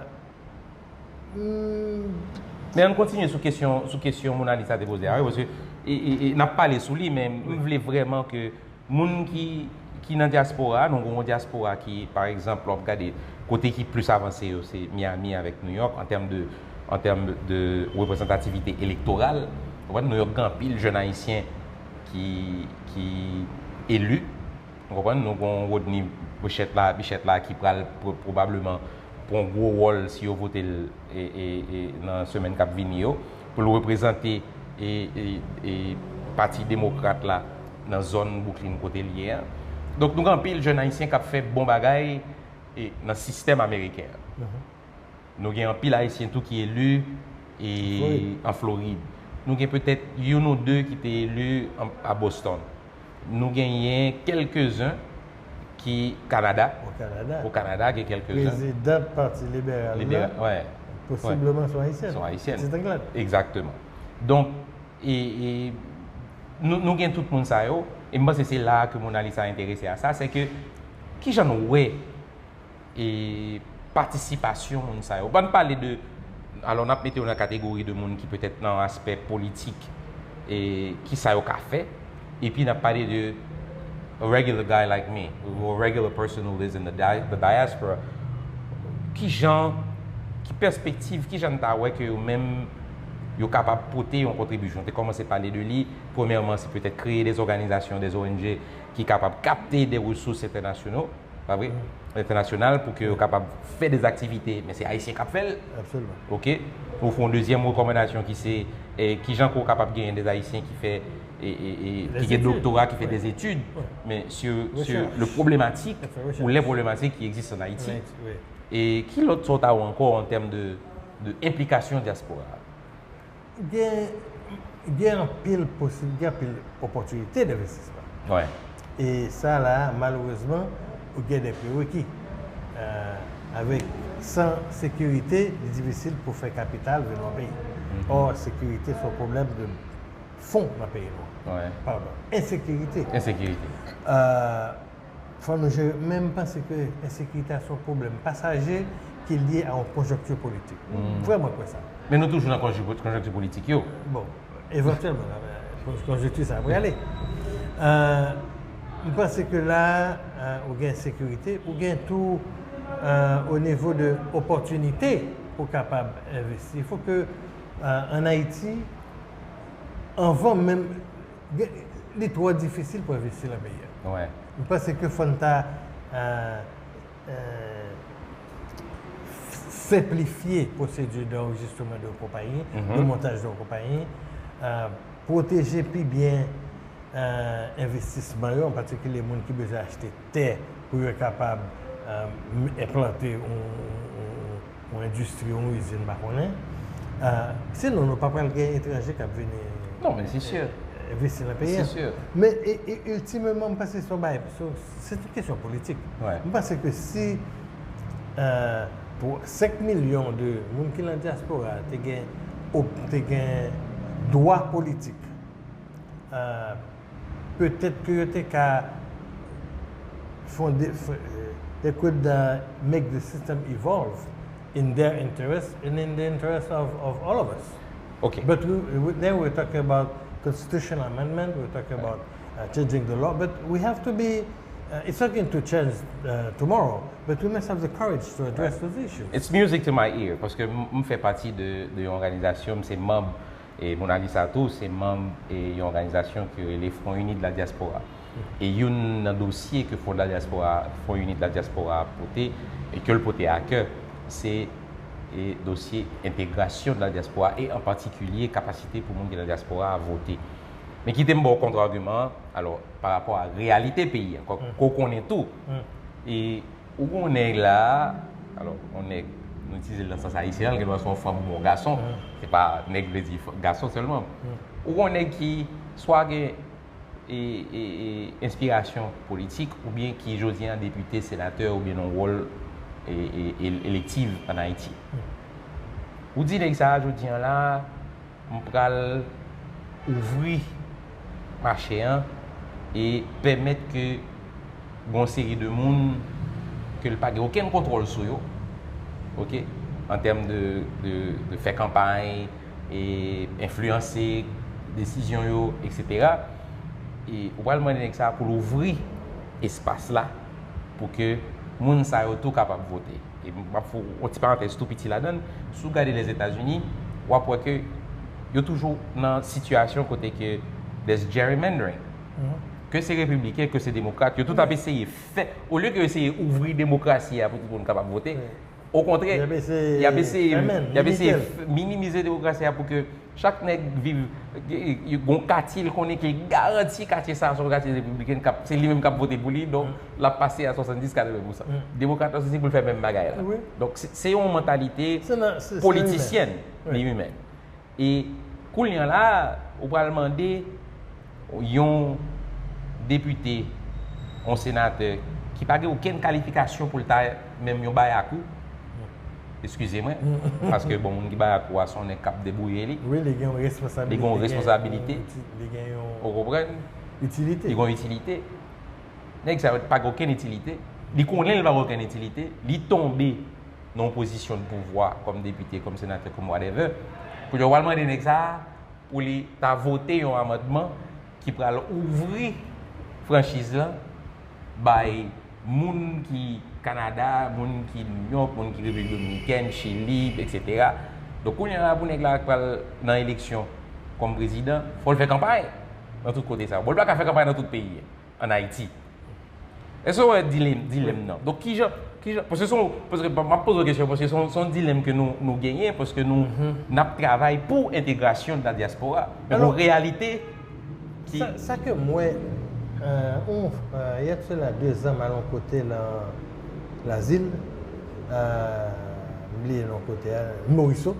hmm, Men ann kontinye sou kesyon, sou kesyon Monalisa te poze a, wi, paske e, e, e, n ap pale sou li, men m vle vrèman ke moun ki, ki nan dyaspora, nou gen yon dyaspora ki, pa egzanp, lè w ap gade kote ki plis avanse yo, se Miami avèk New York, an tèm de, an tèm de reprezantativite elektoral. Ou konprann? New York gen anpil jèn ayisyen ki, ki eli. Ou konprann? Nou gen Rodney Bichette la, Bichette la ki pral pwo-, pwobableman pran yon gwo wòl si yo vote l e, e, e, nan semèn k ap vini yo, pou l reprezante e, e, e, Pati Demokrat la nan zòn Brooklyn kote l ye a. Donk, nou gen anpil jèn ayisyen k ap fè bon bagay e, nan sistèm ameriken an. Nou gen anpil Ayisyen tou ki eli e, an Florid. Nou gen petèt youn ou de ki te eli an, a Boston. Nou genyen kèlkezen ki Kanada. O Kanada. O Kanada, gen kèlkezen. Prezidan Pati Liberal Libera-, la, wè. Posibleman se yon Ayisyèn. Se yon Ayisyèn. Pitit Anglad. Egzakteman. Donk, e, e, nou, nou gen tout moun sa yo, e m panse se la ke Monalisa enterese a sa, se ke kijan nou wè e patisipasyon moun sa yo. Ban n pale de, alò, n ap mete yo nan kategori de moun ki petèt nan aspè politik e ki sa yo ka fè, epi n ap pale de a regular guy like me, or a regular person who lives in the, di the diaspora. Ki jan, ki pèspektiv, ki jan n ta wè ke yo menm yo kapab pote yon kontribisyon? Te kòmanse pale de li. Premyèman, se petèt kreye de òganizasyon, de O N G ki kapab kapte de resous entènasyonal, pa vre? Entènasyonal pou ke yo kapab fè de aktivite, men se Ayisyen k ap fè l. Absolument. Oke? Ou fè yon dezyèm rekòmandasyon ki se, e, ki jan ke w kapab genyen de Ayisyen ki fè, e, e, e, ki gen doktora, ki fè de etid, men sur, sur le problematik ou les problématiques qui existent en Haïti. E ki lòt sa w ta wè ankò an tèm de, de enplikasyon dyaspora a? Gen, gen anpil posib, gen anpil opòtinite denvestisman. Wè. E sa la, malerezman, ou gen de prereki. Euh, avèk, san sekirite, li difisil pou fè kapital vin nan peyi. Or, sekirite se yon pwoblèm de fon nan peyi nou. Wè. Padon, ensekirite. Ensekirite. Euh, Fò nou jere, men m panse ke ensekirite a se yon pwoblèm pasaje ki lye a yon konjonkti politik. Vrèman kwè sa. Men nou toujou nan konjonkti politik yo. Bon, evantyèlman, konjonkti sa ap prale. Euh, m panse ke la, euh, ou gen ensekirite, ou gen tou, euh, o nivo de opòtinite pou kapab envesti. Fò ke, euh, ann Ayiti, anvan menm, gen, li twò difisil pou envesti nan peyi a. Wè. M panse ke fò n ta, euh, euh, senplifye pwosedi d'enregistrement de konpayi, de montaj de konpayi, euh, pwoteje pi byen, euh, envestisman yo, an patikilye moun ki bezwen achte tè pou yo kapab, euh, enplante yon, yon, yon endistri, yon izin, m pa konnen. Euh, sinon, nou pa pral gen etranje k ap vini Non, men se si. Envesti nan peyi a. Se si. Men, e, e, iltimeman, m panse se yon bagay, se, se yon kesyon politik. M panse ke si, euh, pou senk milyon de moun ki nan dyaspora te gen, op- te gen dwa politik, euh, petèt ke yo te ka fonde, f- they could, uh, make the system evolve in their interest and in the interest of, of all of us. Ok. But we, we, then we're talking about constitutional amendment, we're talking about, uh, changing the law, but we have to be, uh, it's not going to change, uh, tomorrow, but we must have the courage to address those issues. It's music to my ear, paske m, m fè pati de, de yon òganizasyon, m se manm e Monalisa tou se manm e yon òganizasyon ki rele Front Uni de la Diaspora. E youn nan dosye ke Front de la Diaspora, Front Uni de la Diaspora pote, e ke l pote a kè, se e dosye entegrasyon de la dyaspora e an patikilye kapasite pou moun ki nan dyaspora a vote. Men kite m ba w kontra-agiman an, alò, pa rapò a reyalite peyi a, ke w konnen tou. E ou gen yon nèg la, alò, yon nèg Nou itilize l nan sans ayisyen an, l gen dwa se yon fanm oubyen yon gason. Se pa nèg vle di f- gason sèlman. Ou gen yon nèg ki swa gen e, e, e, enspirasyon politik oubyen ki jodi an depite, senatè oubyen nan wòl e, e, e, elektiv ann Ayiti. Ou di nèg sa a jodi an la, m pral ouvri mache an e pèmèt ke gon seri de moun ke l pa gen okenn kontwòl sou yo, oke, an tèm de, de, de fè kanpay, e enfliyanse desizyon yo, etsetera. E ou pral mande nèg sa pou l ouvri espas la pou ke moun sa yo tou kapab vote. E m ap fè yon ti parantèz tou piti ladan l. Si w gade Lèzetazini, w ap wè ke yo toujou nan sitiyasyon kote ke there's gerrymandering. Ke se repibliken, ke se demokrat, yo tout ap eseye fè, olye ke yo eseye ouvri demokrasi a pou tout moun kapab vote, okontrè, y ap eseye, y ap eseye minimize demokrasi a pou ke chak nèg viv, gon katye l konnen ke garanti katye sa a se yon katye repibliken, k ap, se li menm k ap vote pou li, donk l ap pase a swasanndis, katreven pousan. Demokrat la soti pou l fè menm bagay la. Donk, se, se yon mantalite politisyèn, li menm. E kounye a la, ou pral mande yon depite, yon senatè ki pa gen okenn kalifikasyon pou l ta menm yon bayakou, eskize mwen, paske bon, moun ki bayakou a se yon nèg k ap debouye li. Wi, li gen yon responsabilite. Li gen yon responsabilite. Li gen yon, ou konprann? Itilite. Li gen yon itilite. Nèg sa yo pa gen okenn itilite. Li konnen li pa gen okenn itilite. Li tonbe nan yon pozisyon de pouvwa kòm depite, kòm senatè, kòm whatever. Kounye a, w al mande nèg sa a pou li ta vote yon amandman ki pral ouvri franchiz lan bay moun ki Kanada, moun ki Nouyòk, moun ki Repiblik Dominikèn, Chili, etsetera. Donk, kounye a la, pou nèg la k pral nan eleksyon kòm prezidan, fò l fè kanpay nan tout kote sa yo. Bon, l pa ka fè kanpay nan tout peyi an Ayiti. Èske w wè dilèm, dilèm nan? Donk, kijan, kijan, paske se yon, paske m ap poze w kesyon, paske se yon, se yon dilèm ke nou, nou genyen, paske nou, n ap travay pou entegrasyon de la diaspora. Men gon reyalite ki... Sa, sa ke m wè, euh, on, euh, y a de cela deux ans, m al yon kote nan Lazil, euh, m bliye non kote a, Moriso.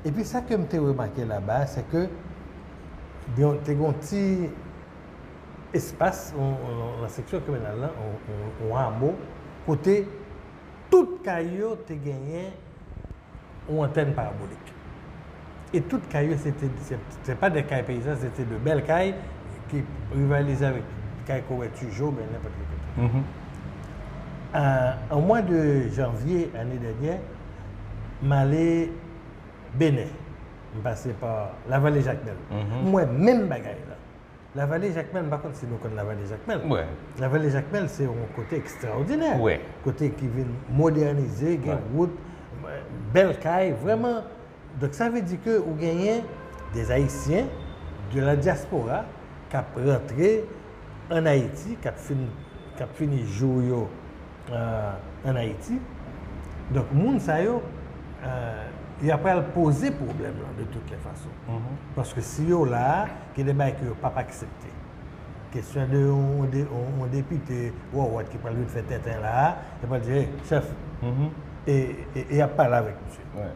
Epi sa ke m te remake laba, se ke te gon ti espas, on, on, nan seksyon kriminal lan, on, on, on hamo, kote tout kay yo te genyen yon antèn parabolik. E tout kay yo, se te, se, se pa de kay peyizan, se te de bèl kay ki rivalize avèk kay Kowè Tijo, oubyen nenpòt ki kote. Euh, an mwa de janvye ane dènyè, m ale Benè. M pase pa Lavale Jakmèl. M wè menm bagay la. Lavale Jakmèl, m pa konn si nou konn Lavale Jakmèl. Lavale Jakmèl, se yon kote ekstraòdinè. Kote ki vin modènize, gen wout, bèl kay, vrèman. Donk, sa vle di ke ou genyen des Haïtiens de la diaspora k ap rantre ann Ayiti, k ap fin, k ap fini jou yo euh, ann Ayiti. Donk, moun sa yo, euh, y ap pral poze pwoblèm lan de toutes les façons. Paske si yo la, gen de bagay ke yo p ap aksepte. Kesyon de yon, de, yon, yon depite wòwòt ki pral vin fè tenten la, y ap pral di, hey, chèf, e, e, e y ap pale avèk misye.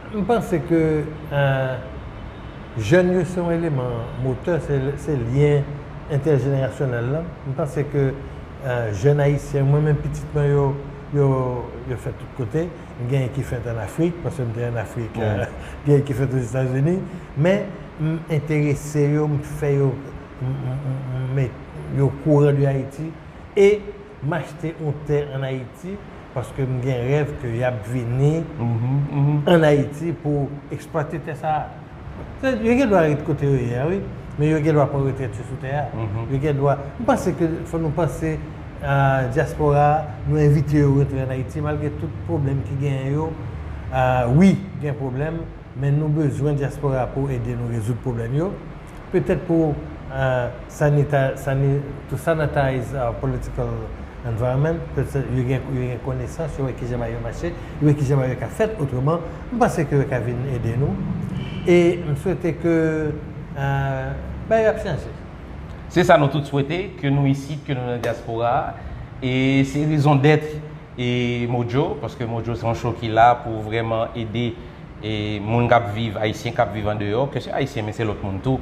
M panse ke, euh, jèn yo se yon eleman motè, se, se lyen entèjenerasyonèl lan. M panse ke, euh, jèn ayisyen, mwen menm pitit mwen yo, yo, yo fèt tout kote. M genyen ki fèt ann Afrik, paske m te ann Afrik, euh, genyen ki fèt Ozetazini. Men, m enterese yo, m fè yo, m, m, m, m met yo okouran de Ayiti. E m achte yon tè ann Ayiti paske m gen rèv ke y ap vini ann Ayiti pou eksplwate tè sa a. Se, yo gen dwa ret kote yo ye a, wi, men yo gen dwa pran retrèt yo sou tè a. Yo gen dwa, m panse ke fò nou panse a dyaspora a, nou envite yo rantre ann Ayiti, malgre tout pwoblèm ki genyen yo. A, wi, gen pwoblèm, men nou bezwen dyaspora a pou ede nou rezoud pwoblèm yo. Petèt pou, euh, sanita-, sani-, to sanitize our political environment, petèt yo gen, yo gen konesans, yo wè kijan bagay yo mache, yo wè kijan bagay yo ka fèt otreman. M panse ke yo ka vin ede nou. E m swete ke, euh, bagay yo ap chanje. Se sa nou tout swete, ke nou isit, ke nou nan dyaspora a. E se rezon dèt e Mojo, paske Mojo se yon show ki la pou vrèman ede e moun k ap viv, ayisyen k ap viv andeyò, ke se ayisyen, men se lòt moun tou,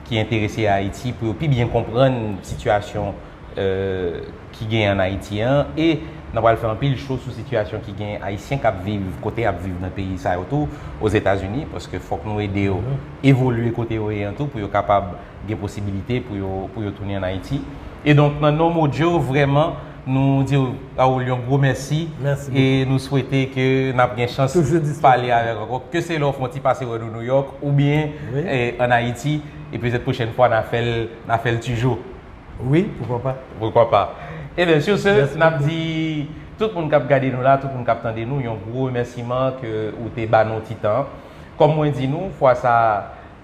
ki enterese a Ayiti, pou yo pi byen konprann sitiyasyon euh, ki genyen ann Ayiti an, e n ap pral fè anpil show sou sitiyasyon ki genyen ayisyen k ap viv, kote y ap viv nan peyi sa yo tou, Ozetazini, paske fòk nou ede yo evolye kote yo ye an tou, pou yo kapab gen posibilite pou yo, pou yo tounen ann Ayiti. E donk, nan non Mojo, vrèman, nou di Raoul yon gwo mèsi. Mèsi e nou swete ke n ap gen chans Toujou disponib. Pale avèk ankò, ke se lè w fè yon ti pase wè nou Nouyòk, oubyen Wi. eh, ann Ayiti, e petèt pwochèn fwa n a fè l, n a fè l toujou. Wi, poukwa pa. Poukwa pa. Ebyen, sur ce, Mèsi n ap beaucoup. Di tout moun k ap gade nou la, tout moun k ap tande nou, yon gwo remèsiman ke ou te ba nou ti tan. Kòm mwen di nou, fwa sa,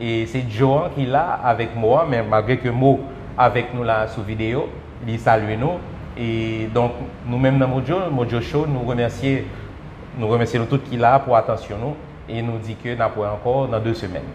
e se Joe an ki la avèk Mo an, men malgre ke Mo avèk nou la sou videyo, li salye nou. E donk, nou menm nan Mojo, Mojo Show, nou remèsye, nou remèsye nou tout ki la pou atansyon nou, e nou di ke n ap wè ankò nan de semèn.